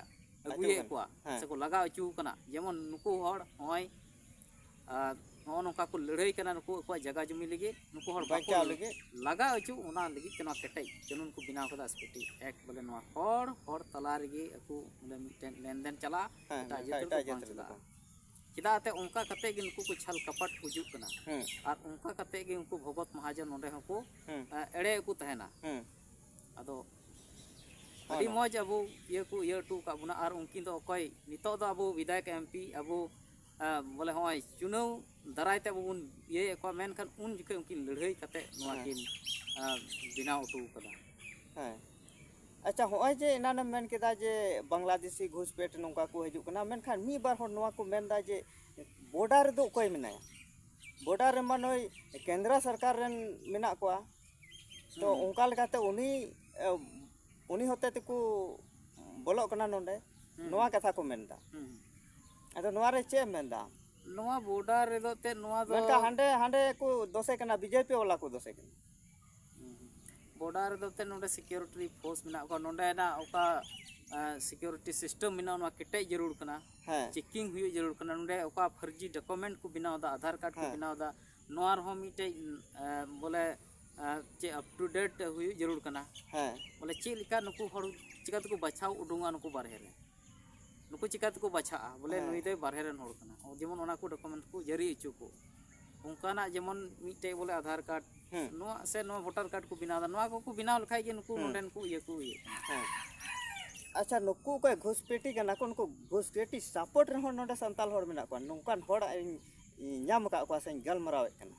ᱟᱹᱪᱩᱨ ᱟᱹᱜᱩᱭᱮᱫ ᱠᱟᱱᱟ᱾ ᱠᱚᱣᱟ ᱦᱮᱸ᱾ ᱥᱮ ᱠᱚ ᱞᱟᱜᱟ ᱟᱹᱪᱩ ᱠᱟᱱᱟ᱾ ᱡᱮᱢᱚᱱ ᱱᱩᱠᱩ ᱦᱚᱲ ᱱᱚᱜᱼᱚᱭ ᱟᱨ ᱱᱚᱜᱼᱚ ᱱᱚᱝᱠᱟ ᱠᱚ ᱞᱟᱹᱲᱦᱟᱹᱭ ᱠᱟᱱᱟ ᱱᱩᱠᱩ ᱟᱠᱚᱣᱟᱜ ᱡᱟᱭᱜᱟ ᱡᱚᱢᱤ ᱞᱟᱹᱜᱤᱫ, ᱱᱩᱠᱩ ᱦᱚᱲ ᱵᱟᱠᱚ ᱞᱟᱹᱜᱤᱫ ᱞᱟᱜᱟ ᱦᱚᱪᱚ, ᱚᱱᱟ ᱞᱟᱹᱜᱤᱫ ᱛᱮ ᱱᱚᱣᱟ ᱠᱮᱴᱮᱡ ᱠᱟᱹᱱᱩᱱ ᱠᱚ ᱵᱮᱱᱟᱣ ᱠᱟᱫᱟ ᱮᱥ ᱯᱤ ᱴᱤ ᱮᱠᱴ᱾ ᱵᱚᱞᱮ ᱱᱚᱣᱟ ᱦᱚᱲ ᱦᱚᱲ ᱛᱟᱞᱟ ᱨᱮᱜᱮ ᱟᱠᱚ ᱵᱚᱞᱮ ᱢᱤᱫᱴᱮᱱ ᱞᱮᱱᱫᱮᱱ ᱪᱟᱞᱟᱜᱼᱟ, ᱦᱮᱸ, ᱮᱴᱟᱜ ᱦᱮᱸ, ᱡᱟᱹᱛ ᱨᱮᱫᱚ ᱮᱴᱟᱜ ᱡᱟᱹᱛ ᱵᱟᱝ ᱨᱮᱫᱚ ᱪᱟᱞᱟᱜᱼᱟ᱾ ᱵᱟᱝ᱾ ᱪᱮᱫᱟᱜ ᱛᱮ ᱚᱱᱠᱟ ᱠᱟᱛᱮ ᱜᱮ ᱱᱩᱠᱩ ᱠᱚ ᱪᱷᱟᱞ ᱠᱟᱯᱟᱴ ᱦᱩᱭᱩᱜ ᱠᱟᱱᱟ᱾ ᱦᱮᱸ᱾ ᱟᱨ ᱚᱱᱠᱟ ᱠᱟᱛᱮ ᱜᱮ ᱩᱱᱠᱩ ᱵᱷᱚᱜᱚᱛ ᱢᱟᱦᱟᱡᱚᱱ ᱱᱚᱰᱮ ᱦᱚᱸᱠᱚ, ᱦᱮᱸ᱾ ᱮ, ᱮᱲᱮ ᱠᱚ ᱛᱟᱦᱮᱱᱟ᱾ ᱦᱮᱸ᱾ ᱟᱫᱚ ᱦᱳᱭ, ᱟᱹᱰᱤ ᱦᱳᱭ᱾ ᱢᱚᱡᱽ ᱟᱵᱚ ᱤᱭᱟᱹ ᱠᱚ ᱤᱭᱟᱹ ᱦᱚᱴᱚ ᱟᱠᱟᱫ ᱵᱚᱱᱟ᱾ ᱟᱨ ᱩᱱᱠᱤᱱ ᱫᱚ ᱚᱠᱚᱭ ᱱᱤᱛᱚᱜ ᱫᱚ ᱟᱵᱚ ᱵᱤᱫᱷᱟᱭᱚᱠ, ᱮᱢ ᱯᱤ, ᱟᱵᱚ, ᱮ, ᱵᱚᱞᱮ ᱦᱚᱸᱜᱼᱚᱭ ᱪᱩᱱᱟᱹᱣ ᱫᱟᱨᱟᱭ ᱛᱮ ᱟᱵᱚ ᱵᱚᱱ ᱤᱭᱟᱹᱭᱮᱫ ᱠᱚᱣᱟ, ᱢᱮᱱᱠᱷᱟᱱ ᱩᱱ ᱡᱚᱠᱷᱚᱱ ᱩᱱᱠᱤᱱ ᱞᱟᱹᱲᱦᱟᱹᱭ ᱠᱟᱛᱮ ᱱᱚᱣᱟ ᱦᱮᱸ᱾ ᱠᱤᱱ, ᱮ, ᱵᱮᱱᱟᱣ ᱦᱚᱴᱚ ᱟᱠᱟᱫᱟ᱾ ᱦᱮᱸ᱾ ᱟᱪᱪᱷᱟ, ᱦᱚᱸᱜᱼᱚᱭ ᱡᱮ ᱮᱱᱟᱱᱮᱢ ᱢᱮᱱ ᱠᱮᱫᱟ ᱡᱮ ᱵᱟᱝᱞᱟᱫᱮᱥᱤ ᱜᱷᱩᱥᱯᱮᱴ ᱱᱚᱝᱠᱟ ᱠᱚ ᱦᱤᱡᱩᱜ ᱠᱟᱱᱟ, ᱢᱮᱱᱠᱷᱟᱱ ᱢᱤᱫ ᱵᱟᱨ ᱦᱚᱲ ᱱᱚᱣᱟ ᱠᱚ ᱢᱮᱱᱫᱟ ᱡᱮ ᱵᱚᱰᱟᱨ ᱨᱮᱫᱚ ᱚᱠᱚᱭ ᱢᱮᱱᱟᱭᱟ? ᱵᱚᱰᱟᱨ ᱨᱮᱢᱟ ᱱᱩᱭ ᱠᱮᱱᱫᱨᱟ ᱥᱚᱨᱠᱟᱨ ᱨᱮᱱ ᱢᱮᱱᱟᱜ ᱠᱚᱣᱟ, ᱛᱚ ᱦᱩᱸ᱾ ᱚᱱᱠᱟ ᱞᱮᱠᱟᱛᱮ ᱩᱱᱤ, ᱮ, ᱩᱱᱤ ᱦᱚᱛᱮ ᱛᱮᱠᱚ ᱵᱚᱞᱚᱜ ᱠᱟᱱᱟ ᱱᱚᱰᱮ, ᱦᱩᱸ᱾ ᱱᱚᱣᱟ ᱠᱟᱛᱷᱟ ᱠᱚ ᱢᱮᱱᱫᱟ᱾ ᱦᱩᱸ᱾ ᱟᱫᱚ ᱱᱚᱣᱟ ᱨᱮ ᱪᱮᱫ ᱮᱢ ᱢᱮᱱᱫᱟ? ᱱᱚᱣᱟ ᱵᱚᱰᱟᱨ ᱨᱮᱫᱚ ᱛᱮ ᱱᱚᱣᱟ ᱫᱚ ᱢᱮᱱᱠᱷᱟᱱ ᱦᱟᱸᱰᱮ, ᱦᱟᱸᱰᱮ ᱠᱚ ᱫᱚᱥᱮ ᱠᱟᱱᱟ, ᱵᱤ ᱡᱮ ᱯᱤ ᱵᱟᱞᱟ ᱠᱚ ᱫᱚᱥᱮ ᱠᱟᱱᱟ᱾ ᱦᱩᱸ᱾ ᱵᱚᱰᱟᱨ ᱨᱮᱫᱚ ᱛᱮ ᱱᱚᱰᱮ ᱥᱤᱠᱤᱭᱩᱨᱤᱴᱤ ᱯᱷᱳᱨᱥ ᱢᱮᱱᱟᱜ ᱠᱚᱣᱟ, ᱱᱚᱰᱮᱱᱟᱜ ᱚᱠᱟ, ᱮ, ᱥᱤᱠᱤᱭᱩᱨᱤᱴᱤ ᱥᱤᱥᱴᱮᱢ ᱢᱮᱱᱟᱜᱼᱟ, ᱱᱚᱣᱟ ᱠᱮᱴᱮᱡ ᱡᱟᱹᱨᱩᱲ ᱠᱟᱱᱟ᱾ ᱦᱮᱸ᱾ ᱪᱮᱠᱤᱝ ᱦᱩᱭᱩᱜ ᱡᱟᱹᱨᱩᱲ ᱠᱟᱱᱟ᱾ ᱱᱚᱰᱮ ᱚᱠᱟ ᱯᱷᱟᱹᱨᱡᱤ ᱰᱚᱠᱩᱢᱮᱱᱴ ᱠᱚ ᱵᱮᱱᱟᱣ ᱮᱫᱟ, ᱟᱫᱷᱟᱨ ᱠᱟᱨᱰ ᱠᱚ ᱦᱮᱸ᱾ ᱵᱮᱱᱟᱣ ᱮᱫᱟ, ᱱᱚᱣᱟ ᱨᱮᱦᱚᱸ ᱢᱤᱫᱴᱮᱡ, ᱮ, ᱵᱚᱞᱮ, ᱮ, ᱪᱮᱫ ᱟᱯ ᱴᱩ ᱰᱮᱴ ᱦᱩᱭᱩᱜ ᱡᱟᱹᱨᱩᱲ ᱠᱟᱱᱟ᱾ ᱦᱮᱸ᱾ ᱵᱚᱞᱮ ᱪᱮᱫ ᱞᱮᱠᱟ ᱱᱩᱠᱩ ᱦᱚᱲ ᱪᱤᱠᱟ ᱛᱮᱠᱚ ᱵᱟᱪᱷᱟᱣ ᱩᱰᱩᱝᱟ ᱱᱩᱠᱩ ᱵᱟᱨᱦᱮ ᱨᱮ? ᱱᱩᱠᱩ ᱪᱤᱠᱟ ᱛᱮᱠᱚ ᱵᱟᱪᱷᱟᱜᱼᱟ? ᱵᱚᱞᱮ ᱦᱮᱸ᱾ ᱱᱩᱭ ᱫᱚᱭ ᱵᱟᱨᱦᱮ ᱨᱮᱱ ᱦᱚᱲ ᱠᱟᱱᱟ᱾ ᱚ, ᱡᱮᱢᱚᱱ ᱚᱱᱟ ᱠᱚ ᱰᱚᱠᱩᱢᱮᱱᱴ ᱠᱚ ᱡᱟᱹᱨᱤ ᱦᱚᱪᱚ ᱠᱚ᱾ ᱚᱱᱠᱟᱱᱟᱜ ᱡᱮᱢᱚᱱ ᱢᱤᱫᱴᱮᱡ ᱵᱚᱞᱮ ᱟᱫᱷᱟᱨ ᱠᱟᱨᱰ ᱦᱮᱸ᱾ ᱱᱚᱣᱟ ᱥᱮ ᱱᱚᱣᱟ ᱵᱷᱳᱴᱟᱨ ᱠᱟᱨᱰ ᱠᱚ ᱵᱮᱱᱟᱣ ᱮᱫᱟ, ᱱᱚᱣᱟ ᱠᱚᱠᱚ ᱵᱮᱱᱟᱣ ᱞᱮᱠᱷᱟᱡ ᱜᱮ ᱱᱩᱠᱩ ᱦᱮᱸ᱾ ᱱᱚᱰᱮᱱ ᱠᱚ ᱤᱭᱟᱹ ᱠᱚ ᱤᱭᱟᱹᱜ ᱠᱟᱱᱟ᱾ ᱦᱮᱸ᱾ ᱟᱪᱪᱷᱟ, ᱱᱩᱠᱩ ᱚᱠᱚᱭ ᱜᱷᱩᱥᱯᱮᱴᱤ ᱠᱟᱱᱟ ᱠᱚ, ᱱᱩᱠᱩ ᱜᱷᱩᱥᱯᱮᱴᱤ ᱥᱟᱯᱳᱨᱴ ᱨᱮᱦᱚᱸ ᱱᱚᱰᱮ ᱥᱟᱱᱛᱟᱲ ᱦᱚᱲ ᱢᱮᱱᱟᱜ ᱠᱚᱣᱟ, ᱱᱚᱝᱠᱟᱱ ᱦᱚᱲ ᱤᱧ, ᱤᱧ ᱧᱟᱢ ᱟᱠᱟᱫ ᱠᱚᱣᱟ ᱥᱮᱧ ᱜᱟᱞᱢᱟᱨᱟᱣᱮᱫ ᱠᱟᱱᱟ᱾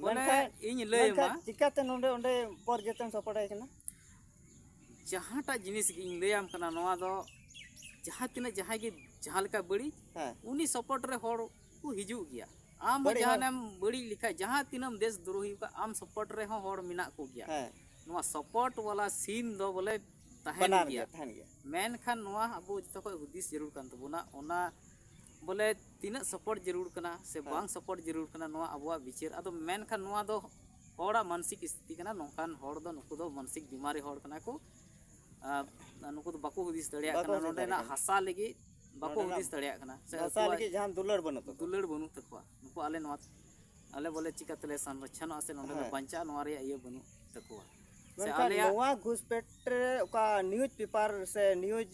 ᱵᱚᱞᱮ ᱢᱮᱱᱠᱷᱟᱱ, ᱤᱧ ᱞᱟᱹᱭ ᱢᱮᱱᱠᱷᱟᱱ ᱟᱢᱟ᱾ ᱪᱤᱠᱟᱛᱮ ᱱᱚᱰᱮ ᱚᱸᱰᱮ ᱯᱚᱨ ᱡᱮᱛᱮᱢ ᱥᱟᱯᱳᱨᱴ ᱟᱭ ᱠᱟᱱᱟ? ᱡᱟᱦᱟᱸᱴᱟᱜ ᱡᱤᱱᱤᱥ ᱜᱮ ᱤᱧ ᱞᱟᱹᱭᱟᱢ ᱠᱟᱱᱟ, ᱱᱚᱣᱟ ᱫᱚ ᱡᱟᱦᱟᱸ ᱛᱤᱱᱟᱹᱜ ᱡᱟᱦᱟᱸᱭ ᱜᱮ ᱡᱟᱦᱟᱸ ᱞᱮᱠᱟ ᱵᱟᱹᱲᱤᱡ, ᱦᱮᱸ᱾ ᱩᱱᱤ ᱥᱟᱯᱳᱨᱴ ᱨᱮ ᱦᱚᱲ ᱠᱚ ᱦᱤᱡᱩᱜ ᱜᱮᱭᱟ᱾ ᱟᱢ ᱦᱚᱸ ᱵᱟᱹᱲᱤᱡ ᱦᱚᱲ᱾ ᱡᱟᱦᱟᱱᱮᱢ ᱵᱟᱹᱲᱤᱡ ᱞᱮᱠᱷᱟᱡ, ᱡᱟᱦᱟᱸ ᱛᱤᱱᱟᱹᱜ ᱮᱢ ᱫᱮᱥ ᱫᱨᱳᱦᱤ ᱟᱠᱟᱫ, ᱟᱢ ᱥᱟᱯᱳᱨᱴ ᱨᱮᱦᱚᱸ ᱦᱚᱲ ᱢᱮᱱᱟᱜ ᱠᱚᱜᱮᱭᱟ᱾ ᱦᱮᱸ᱾ ᱱᱚᱣᱟ ᱥᱟᱯᱳᱨᱴ ᱣᱟᱞᱟ ᱥᱤᱱ ᱫᱚ ᱵᱚᱞᱮ ᱛᱟᱦᱮᱱ ᱵᱟᱱᱟᱨ ᱜᱮᱭᱟ᱾ ᱜᱮ, ᱛᱟᱦᱮᱱ ᱜᱮᱭᱟ᱾ ᱢᱮᱱᱠᱷᱟᱱ ᱱᱚᱣᱟ ᱟᱵᱚ ᱡᱚᱛᱚ ᱠᱷᱚᱡ ᱦᱩᱫᱤᱥ ᱡᱟᱹᱨᱩᱲ ᱠᱟᱱ ᱛᱟᱵᱚᱱᱟ, ᱚᱱᱟ ᱵᱚᱞᱮ ᱛᱤᱱᱟᱹᱜ ᱥᱟᱯᱳᱨᱴ ᱡᱟᱹᱨᱩᱲ ᱠᱟᱱᱟ ᱥᱮ ᱦᱮᱸ᱾ ᱵᱟᱝ ᱥᱟᱯᱳᱨᱴ ᱡᱟᱹᱨᱩᱲ ᱠᱟᱱᱟ, ᱱᱚᱣᱟ ᱟᱵᱚᱣᱟᱜ ᱵᱤᱪᱟᱹᱨ᱾ ᱟᱫᱚ ᱢᱮᱱᱠᱷᱟᱱ ᱱᱚᱣᱟ ᱫᱚ ᱦᱚᱲᱟᱜ ᱢᱟᱱᱥᱤᱠ ᱥᱛᱷᱤᱛᱤ ᱠᱟᱱᱟ, ᱱᱚᱝᱠᱟᱱ ᱦᱚᱲ ᱫᱚ, ᱱᱩᱠᱩ ᱫᱚ ᱢᱟᱱᱥᱤᱠ ᱵᱤᱢᱟᱨᱤ ᱦᱚᱲ ᱠᱟᱱᱟ ᱠᱚ᱾ ᱟᱨ ᱱᱩᱠᱩ ᱫᱚ ᱵᱟᱠᱚ ᱦᱩᱫᱤᱥ ᱫᱟᱲᱮᱭᱟᱜ ᱵᱟᱠᱚ ᱠᱟᱱᱟ ᱦᱩᱫᱤᱥ ᱱᱚᱸᱰᱮᱱᱟᱜ ᱫᱟᱲᱮᱭᱟᱜ ᱠᱟᱱᱟ᱾ ᱦᱟᱥᱟ ᱞᱟᱹᱜᱤᱫ, ᱵᱟᱠᱚ ᱱᱚᱰᱮᱱᱟᱜ ᱦᱩᱫᱤᱥ ᱫᱟᱲᱮᱭᱟᱜ ᱠᱟᱱᱟ ᱥᱮ ᱵᱷᱟᱥᱟ ᱟᱠᱚᱣᱟᱜ ᱞᱟᱹᱜᱤᱫ ᱡᱟᱦᱟᱸ ᱫᱩᱞᱟᱹᱲ ᱵᱟᱹᱱᱩᱜ ᱛᱟᱠᱚᱣᱟ᱾ ᱫᱩᱞᱟᱹᱲ ᱵᱟᱹᱱᱩᱜ ᱛᱟᱠᱚᱣᱟ᱾ ᱱᱩᱠᱩ ᱟᱞᱮ ᱱᱚᱣᱟ, ᱟᱞᱮ ᱵᱚᱞᱮ ᱪᱤᱠᱟᱹ ᱛᱮᱞᱮ ᱥᱚᱝᱨᱚᱠᱷᱚᱱᱚᱜᱼᱟ ᱥᱮ ᱱᱚᱰᱮ ᱞᱮ ᱦᱮᱸ᱾ ᱵᱟᱧᱪᱟᱜᱼᱟ, ᱱᱚᱣᱟ ᱨᱮᱭᱟᱜ ᱤᱭᱟᱹ ᱵᱟᱹᱱᱩᱜ ᱛᱟᱠᱚᱣᱟ᱾ ᱥᱮ ᱢᱮᱱᱠᱷᱟᱱ ᱟᱞᱮᱭᱟᱜ ᱱᱚᱣᱟ ᱜᱷᱩᱥᱯᱮᱴ ᱨᱮ ᱚᱠᱟ news paper ᱥᱮ news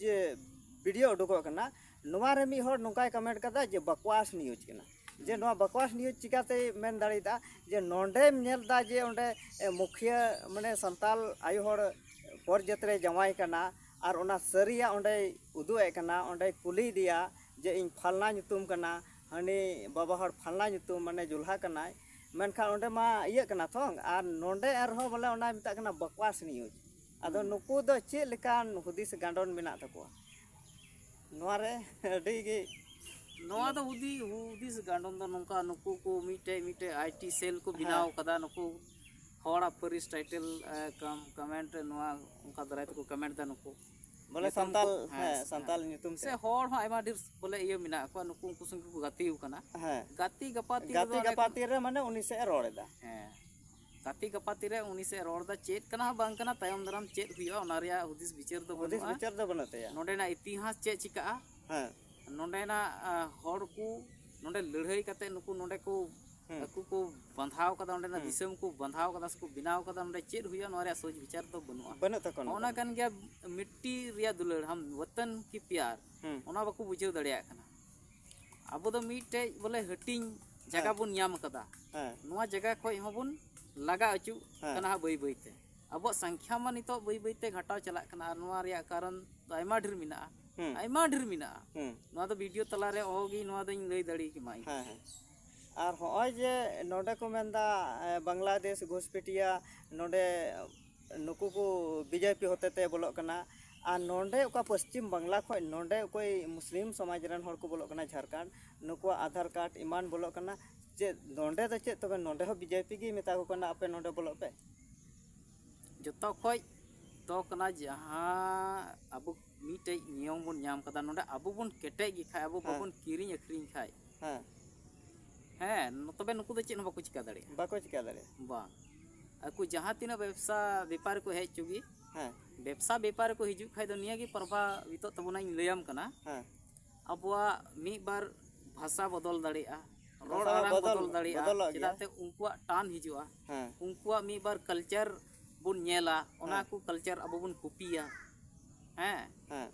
video ᱩᱰᱩᱠᱚᱜ ᱠᱟᱱᱟ, ᱱᱚᱣᱟ ᱨᱮ ᱢᱤᱫ ᱦᱚᱲ ᱱᱚᱝᱠᱟᱭ comment ᱠᱟᱫᱟ ᱡᱮ ᱵᱟᱠᱣᱟᱥ news ᱠᱟᱱᱟ᱾ ᱡᱮ ᱱᱚᱣᱟ ᱵᱟᱠᱣᱟᱥ news ᱪᱤᱠᱟᱛᱮ ᱢᱮᱱ ᱫᱟᱲᱮᱭᱟᱫᱟ ᱡᱮ ᱱᱚᱰᱮᱢ ᱧᱮᱞ ᱫᱟ ᱡᱮ ᱚᱸᱰᱮ, ᱮ, ᱢᱩᱠᱷᱤᱭᱟᱹ, ᱢᱟᱱᱮ, ᱥᱟᱱᱛᱟᱞ ᱟᱭᱳ ᱦᱚᱲ ᱯᱚᱨ ᱡᱟᱹᱛ ᱨᱮ ᱡᱟᱶᱟᱭ ᱠᱟᱱᱟ ᱟᱨ ᱚᱱᱟ ᱥᱟᱹᱨᱤᱭᱟᱜ ᱚᱸᱰᱮᱭ ᱩᱫᱩᱜ ᱮᱫ ᱠᱟᱱᱟ, ᱚᱸᱰᱮᱭ ᱠᱩᱞᱤᱭᱮᱫᱮᱭᱟ ᱡᱮ ᱤᱧ ᱯᱷᱟᱞᱱᱟ ᱧᱩᱛᱩᱢ ᱠᱟᱱᱟ, ᱦᱟᱹᱱᱤ ᱵᱟᱵᱟ ᱦᱚᱲ ᱯᱷᱟᱞᱱᱟ ᱧᱩᱛᱩᱢ, ᱢᱟᱱᱮ, ᱡᱩᱞᱦᱟ ᱠᱟᱱᱟᱭ, ᱢᱮᱱᱠᱷᱟᱱ ᱚᱸᱰᱮ ᱢᱟ ᱤᱭᱟᱹᱜ ᱠᱟᱱᱟ ᱛᱚ, ᱟᱨ ᱱᱚᱰᱮ ᱟᱨᱦᱚᱸ ᱵᱚᱞᱮ ᱚᱱᱟᱭ ᱢᱮᱛᱟᱜ ᱠᱟᱱᱟ ᱵᱟᱠᱣᱟᱥ news᱾ ᱟᱫᱚ ᱦᱩᱸ᱾ ᱱᱩᱠᱩ ᱫᱚ ᱪᱮᱫ ᱞᱮᱠᱟᱱ ᱦᱩᱫᱤᱥ ᱜᱟᱸᱰᱚᱱ ᱢᱮᱱᱟᱜ ᱛᱟᱠᱚᱣᱟ? ᱱᱚᱣᱟ ᱨᱮ ᱟᱹᱰᱤ ᱜᱮ ᱱᱚᱣᱟ ᱫᱚ ᱦᱩᱫᱤ-, ᱦᱩᱫᱤᱥ ᱜᱟᱸᱰᱚᱱ ᱫᱚ ᱱᱚᱝᱠᱟ, ᱱᱩᱠᱩ ᱠᱚ ᱢᱤᱫᱴᱮᱡ, ᱢᱤᱫᱴᱮᱡ IT cell ᱠᱚ ᱦᱮᱸ᱾ ᱵᱮᱱᱟᱣ ᱠᱟᱫᱟ, ᱱᱩᱠᱩ ᱦᱚᱲᱟᱜ ᱯᱟᱹᱨᱤᱥ title, ᱮ, ᱠᱚᱢ-, comment ᱱᱚᱣᱟ ᱚᱱᱠᱟ ᱫᱟᱨᱟᱭ ᱛᱮᱠᱚ comment ᱫᱟ ᱱᱩᱠᱩ᱾ ᱵᱚᱞᱮ ᱧᱩᱛᱩᱢ ᱥᱟᱱᱛᱟᱞ, ᱠᱚ, ᱦᱮᱸ, ᱦᱮᱸ, ᱥᱟᱱᱛᱟᱞ ᱦᱮᱸ᱾ ᱧᱩᱛᱩᱢ ᱥᱮ ᱛᱮ᱾ ᱦᱚᱲ ᱦᱚᱸ ᱟᱭᱢᱟ ᱰᱷᱮᱨ ᱵᱚᱞᱮ ᱤᱭᱟᱹ ᱢᱮᱱᱟᱜ ᱠᱚᱣᱟ, ᱱᱩᱠᱩ ᱩᱱᱠᱩ ᱥᱚᱸᱜᱮ ᱠᱚ ᱜᱟᱛᱮ ᱟᱠᱟᱱᱟ᱾ ᱦᱮᱸ᱾ ᱜᱟᱛᱮ ᱜᱟᱯᱟᱛᱮ ᱜᱟᱛᱮ ᱨᱮᱫᱚ ᱚᱱᱮ ᱠᱚ ᱜᱟᱯᱟᱛᱮ ᱨᱮ ᱢᱟᱱᱮ ᱩᱱᱤ ᱥᱮᱫ ᱮ ᱨᱚᱲ ᱮᱫᱟ᱾ ᱦᱮᱸ᱾ ᱜᱟᱛᱮ ᱜᱟᱯᱟᱛᱮ ᱨᱮ ᱩᱱᱤ ᱥᱮᱫ ᱨᱚᱲ ᱮᱫᱟ, ᱪᱮᱫ ᱠᱟᱱᱟ ᱦᱚᱸ ᱵᱟᱝ ᱠᱟᱱᱟ, ᱛᱟᱭᱚᱢ ᱫᱟᱨᱟᱢ ᱪᱮᱫ ᱦᱩᱭᱩᱜᱼᱟ ᱚᱱᱟ ᱨᱮᱭᱟᱜ ᱦᱩᱫᱤᱥ ᱵᱤᱪᱟᱹᱨ ᱫᱚ ᱦᱩᱫᱤᱥ ᱵᱟᱹᱱᱩᱜᱼᱟ᱾ ᱵᱤᱪᱟᱹᱨ ᱫᱚ ᱵᱟᱹᱱᱩᱜ ᱛᱟᱭᱟ᱾ ᱱᱚᱰᱮᱱᱟᱜ ᱤᱛᱤᱦᱟᱥ ᱪᱮᱫ ᱪᱤᱠᱟᱹᱜᱼᱟ? ᱦᱮᱸ᱾ ᱱᱚᱰᱮᱱᱟᱜ, ᱟ, ᱦᱚᱲ ᱠᱚ ᱱᱚᱰᱮ ᱞᱟᱹᱲᱦᱟᱹᱭ ᱠᱟᱛᱮ ᱱᱩᱠᱩ ᱱᱚᱰᱮ ᱠᱚ, ᱦᱮᱸ᱾ ᱟᱠᱚ ᱠᱚ ᱵᱟᱸᱫᱷᱟᱣ ᱠᱟᱫᱟ, ᱚᱸᱰᱮᱱᱟᱜ ᱦᱮᱸ᱾ ᱫᱤᱥᱚᱢ ᱠᱚ ᱵᱟᱸᱫᱷᱟᱣ ᱠᱟᱫᱟ ᱥᱮ ᱠᱚ ᱵᱮᱱᱟᱣ ᱠᱟᱫᱟ, ᱱᱚᱰᱮ ᱪᱮᱫ ᱦᱩᱭᱩᱜᱼᱟ ᱱᱚᱣᱟ ᱨᱮᱭᱟᱜ ᱥᱚᱪ ᱵᱤᱪᱟᱹᱨ ᱫᱚ ᱵᱟᱹᱱᱩᱜᱼᱟ᱾ ᱵᱟᱹᱱᱩᱜ ᱛᱟᱠᱚᱣᱟ ᱱᱚᱜᱼᱚ ᱱᱚᱣᱟ ᱱᱚᱝᱠᱟᱱ᱾ ᱠᱟᱱ ᱜᱮᱭᱟ ᱢᱤᱴᱴᱤ ᱨᱮᱭᱟᱜ ᱫᱩᱞᱟᱹᱲ, ᱦᱟᱢ ᱣᱟᱛᱟᱱ ᱠᱤ ᱯᱭᱟᱨ, ᱦᱮᱸ᱾ ᱚᱱᱟ ᱵᱟᱠᱚ ᱵᱩᱡᱷᱟᱹᱣ ᱫᱟᱲᱮᱭᱟᱜ ᱠᱟᱱᱟ᱾ ᱟᱵᱚ ᱫᱚ ᱢᱤᱫᱴᱮᱡ ᱵᱚᱞᱮ ᱦᱟᱹᱴᱤᱧ ᱡᱟᱭᱜᱟ ᱦᱮᱸ᱾ ᱵᱚᱱ ᱧᱟᱢ ᱠᱟᱫᱟ᱾ ᱦᱮᱸ᱾ ᱱᱚᱣᱟ ᱡᱟᱭᱜᱟ ᱠᱷᱚᱡ ᱦᱚᱸᱵᱚᱱ ᱞᱟᱜᱟ ᱚᱪᱚᱜ ᱦᱮᱸ᱾ ᱠᱟᱱᱟ ᱦᱟᱸᱜ ᱵᱟᱹᱭ ᱵᱟᱹᱭ ᱛᱮ᱾ ᱟᱵᱚᱣᱟᱜ ᱥᱚᱝᱠᱷᱭᱟ ᱢᱟ ᱱᱤᱛᱚᱜ ᱵᱟᱹᱭ ᱵᱟᱹᱭ ᱛᱮ ᱜᱷᱟᱴᱟᱣ ᱪᱟᱞᱟᱜ ᱠᱟᱱᱟ, ᱟᱨ ᱱᱚᱣᱟ ᱨᱮᱭᱟᱜ ᱠᱟᱨᱚᱱ ᱫᱚ ᱟᱭᱢᱟ ᱰᱷᱮᱨ ᱢᱮᱱᱟᱜᱼᱟ᱾ ᱦᱩᱸ᱾ ᱟᱭᱢᱟ ᱰᱷᱮᱨ ᱢᱮᱱᱟᱜᱼᱟ᱾ ᱦᱩᱸ᱾ ᱱᱚᱣᱟ ᱫᱚ video ᱛᱟᱞᱟ ᱨᱮ ᱚᱦᱚ ᱜᱮ ᱱᱚᱣᱟ ᱫᱚᱧ ᱞᱟᱹᱭ ᱫᱟᱲᱮ ᱠᱮᱢᱟ ᱤᱧ᱾ ᱦᱮᱸ, ᱦᱮᱸ᱾ ᱟᱨ ᱦᱚᱸᱜᱼᱚᱭ ᱡᱮ ᱱᱚᱰᱮ ᱠᱚ ᱢᱮᱱᱫᱟ, ᱮ, ᱵᱟᱝᱞᱟᱫᱮᱥ, ᱜᱷᱩᱥᱯᱮᱴᱤᱭᱟ, ᱱᱚᱰᱮ ᱱᱩᱠᱩ ᱠᱚ BJP ᱦᱚᱛᱮ ᱛᱮ ᱵᱚᱞᱚᱜ ᱠᱟᱱᱟ᱾ ᱟᱨ ᱱᱚᱰᱮ ᱚᱠᱟ ᱯᱚᱥᱪᱤᱢ ᱵᱟᱝᱞᱟ ᱠᱷᱚᱡ ᱱᱚᱰᱮ ᱚᱠᱚᱭ ᱢᱩᱥᱞᱤᱢ ᱥᱚᱢᱟᱡᱽ ᱨᱮᱱ ᱦᱚᱲ ᱠᱚ ᱵᱚᱞᱚᱜ ᱠᱟᱱᱟ ᱡᱷᱟᱲᱠᱷᱚᱸᱰ, ᱱᱩᱠᱩᱣᱟᱜ ᱟᱫᱷᱟᱨ ᱠᱟᱨᱰ ᱮᱢᱟᱱ ᱵᱚᱞᱚᱜ ᱠᱟᱱᱟ᱾ ᱪᱮᱫ ᱱᱚᱰᱮ ᱫᱚ ᱪᱮᱫ ᱛᱚᱵᱮ ᱱᱚᱰᱮ ᱦᱚᱸ BJP ᱜᱮ ᱢᱮᱛᱟ ᱠᱚ ᱠᱟᱱᱟ, "ᱟᱯᱮ ᱱᱚᱰᱮ ᱵᱚᱞᱚᱜ ᱯᱮ"? ᱡᱚᱛᱚ ᱠᱷᱚᱡ ᱫᱚ ᱠᱟᱱᱟ ᱡᱟᱦᱟᱸ ᱟᱵᱚ ᱢᱤᱫᱴᱮᱡ ᱱᱤᱭᱚᱢ ᱵᱚᱱ ᱧᱟᱢ ᱠᱟᱫᱟ, ᱱᱚᱰᱮ ᱟᱵᱚ ᱵᱚᱱ ᱠᱮᱴᱮᱡ ᱜᱮ ᱠᱷᱟᱡ, ᱟᱵᱚ ᱦᱮᱸ᱾ ᱵᱟᱵᱚᱱ ᱠᱤᱨᱤᱧ ᱟᱹᱠᱷᱨᱤᱧ ᱠᱷᱟᱡ, ᱦᱮᱸ᱾ ᱦᱮᱸ, ᱛᱚᱵᱮ ᱱᱩᱠᱩ ᱫᱚ ᱪᱮᱫ ᱦᱚᱸ ᱵᱟᱠᱚ ᱪᱤᱠᱟ ᱫᱟᱲᱮᱭᱟᱜᱼᱟ᱾ ᱵᱟᱠᱚ ᱪᱤᱠᱟ ᱫᱟᱲᱮᱭᱟᱜᱼᱟ᱾ ᱵᱟᱝ᱾ ᱟᱠᱚ ᱡᱟᱦᱟᱸ ᱛᱤᱱᱟᱹᱜ ᱵᱮᱵᱽᱥᱟ ᱵᱮᱯᱟᱨ ᱠᱚ ᱦᱮᱡ ᱦᱚᱪᱚ ᱜᱮ, ᱦᱮᱸ᱾ ᱵᱮᱵᱽᱥᱟ ᱵᱮᱯᱟᱨ ᱠᱚ ᱦᱤᱡᱩᱜ ᱠᱷᱟᱡ ᱫᱚ ᱱᱤᱭᱟᱹ ᱜᱮ ᱯᱨᱚᱵᱷᱟᱵᱤᱛᱚᱜ ᱛᱟᱵᱚᱱᱟ, ᱤᱧ ᱞᱟᱹᱭᱟᱢ ᱠᱟᱱᱟ᱾ ᱦᱮᱸ᱾ ᱟᱵᱚᱣᱟᱜ ᱢᱤᱫ ᱵᱟᱨ ᱵᱷᱟᱥᱟ ᱵᱚᱫᱚᱞ ᱫᱟᱲᱮᱭᱟᱜᱼᱟ, ᱨᱚᱲ ᱵᱷᱟᱥᱟ ᱟᱲᱟᱝ ᱵᱚᱫᱚᱞ, ᱵᱚᱫᱚᱞ ᱫᱟᱲᱮᱭᱟᱜᱼᱟ, ᱵᱚᱫᱚᱞᱚᱜ ᱪᱮᱫᱟᱜ ᱜᱮᱭᱟ᱾ ᱛᱮ ᱩᱱᱠᱩᱣᱟᱜ ᱴᱟᱱ ᱦᱤᱡᱩᱜᱼᱟ᱾ ᱦᱮᱸ᱾ ᱩᱱᱠᱩᱣᱟᱜ ᱢᱤᱫ ᱵᱟᱨ ᱠᱟᱞᱪᱟᱨ ᱵᱚᱱ ᱧᱮᱞᱟ, ᱚᱱᱟ ᱦᱮᱸ᱾ ᱠᱚ ᱠᱟᱞᱪᱟᱨ ᱟᱵᱚ ᱵᱚᱱ ᱠᱚᱯᱤᱭᱟ᱾ ᱦᱮᱸ᱾ ᱦᱮᱸ᱾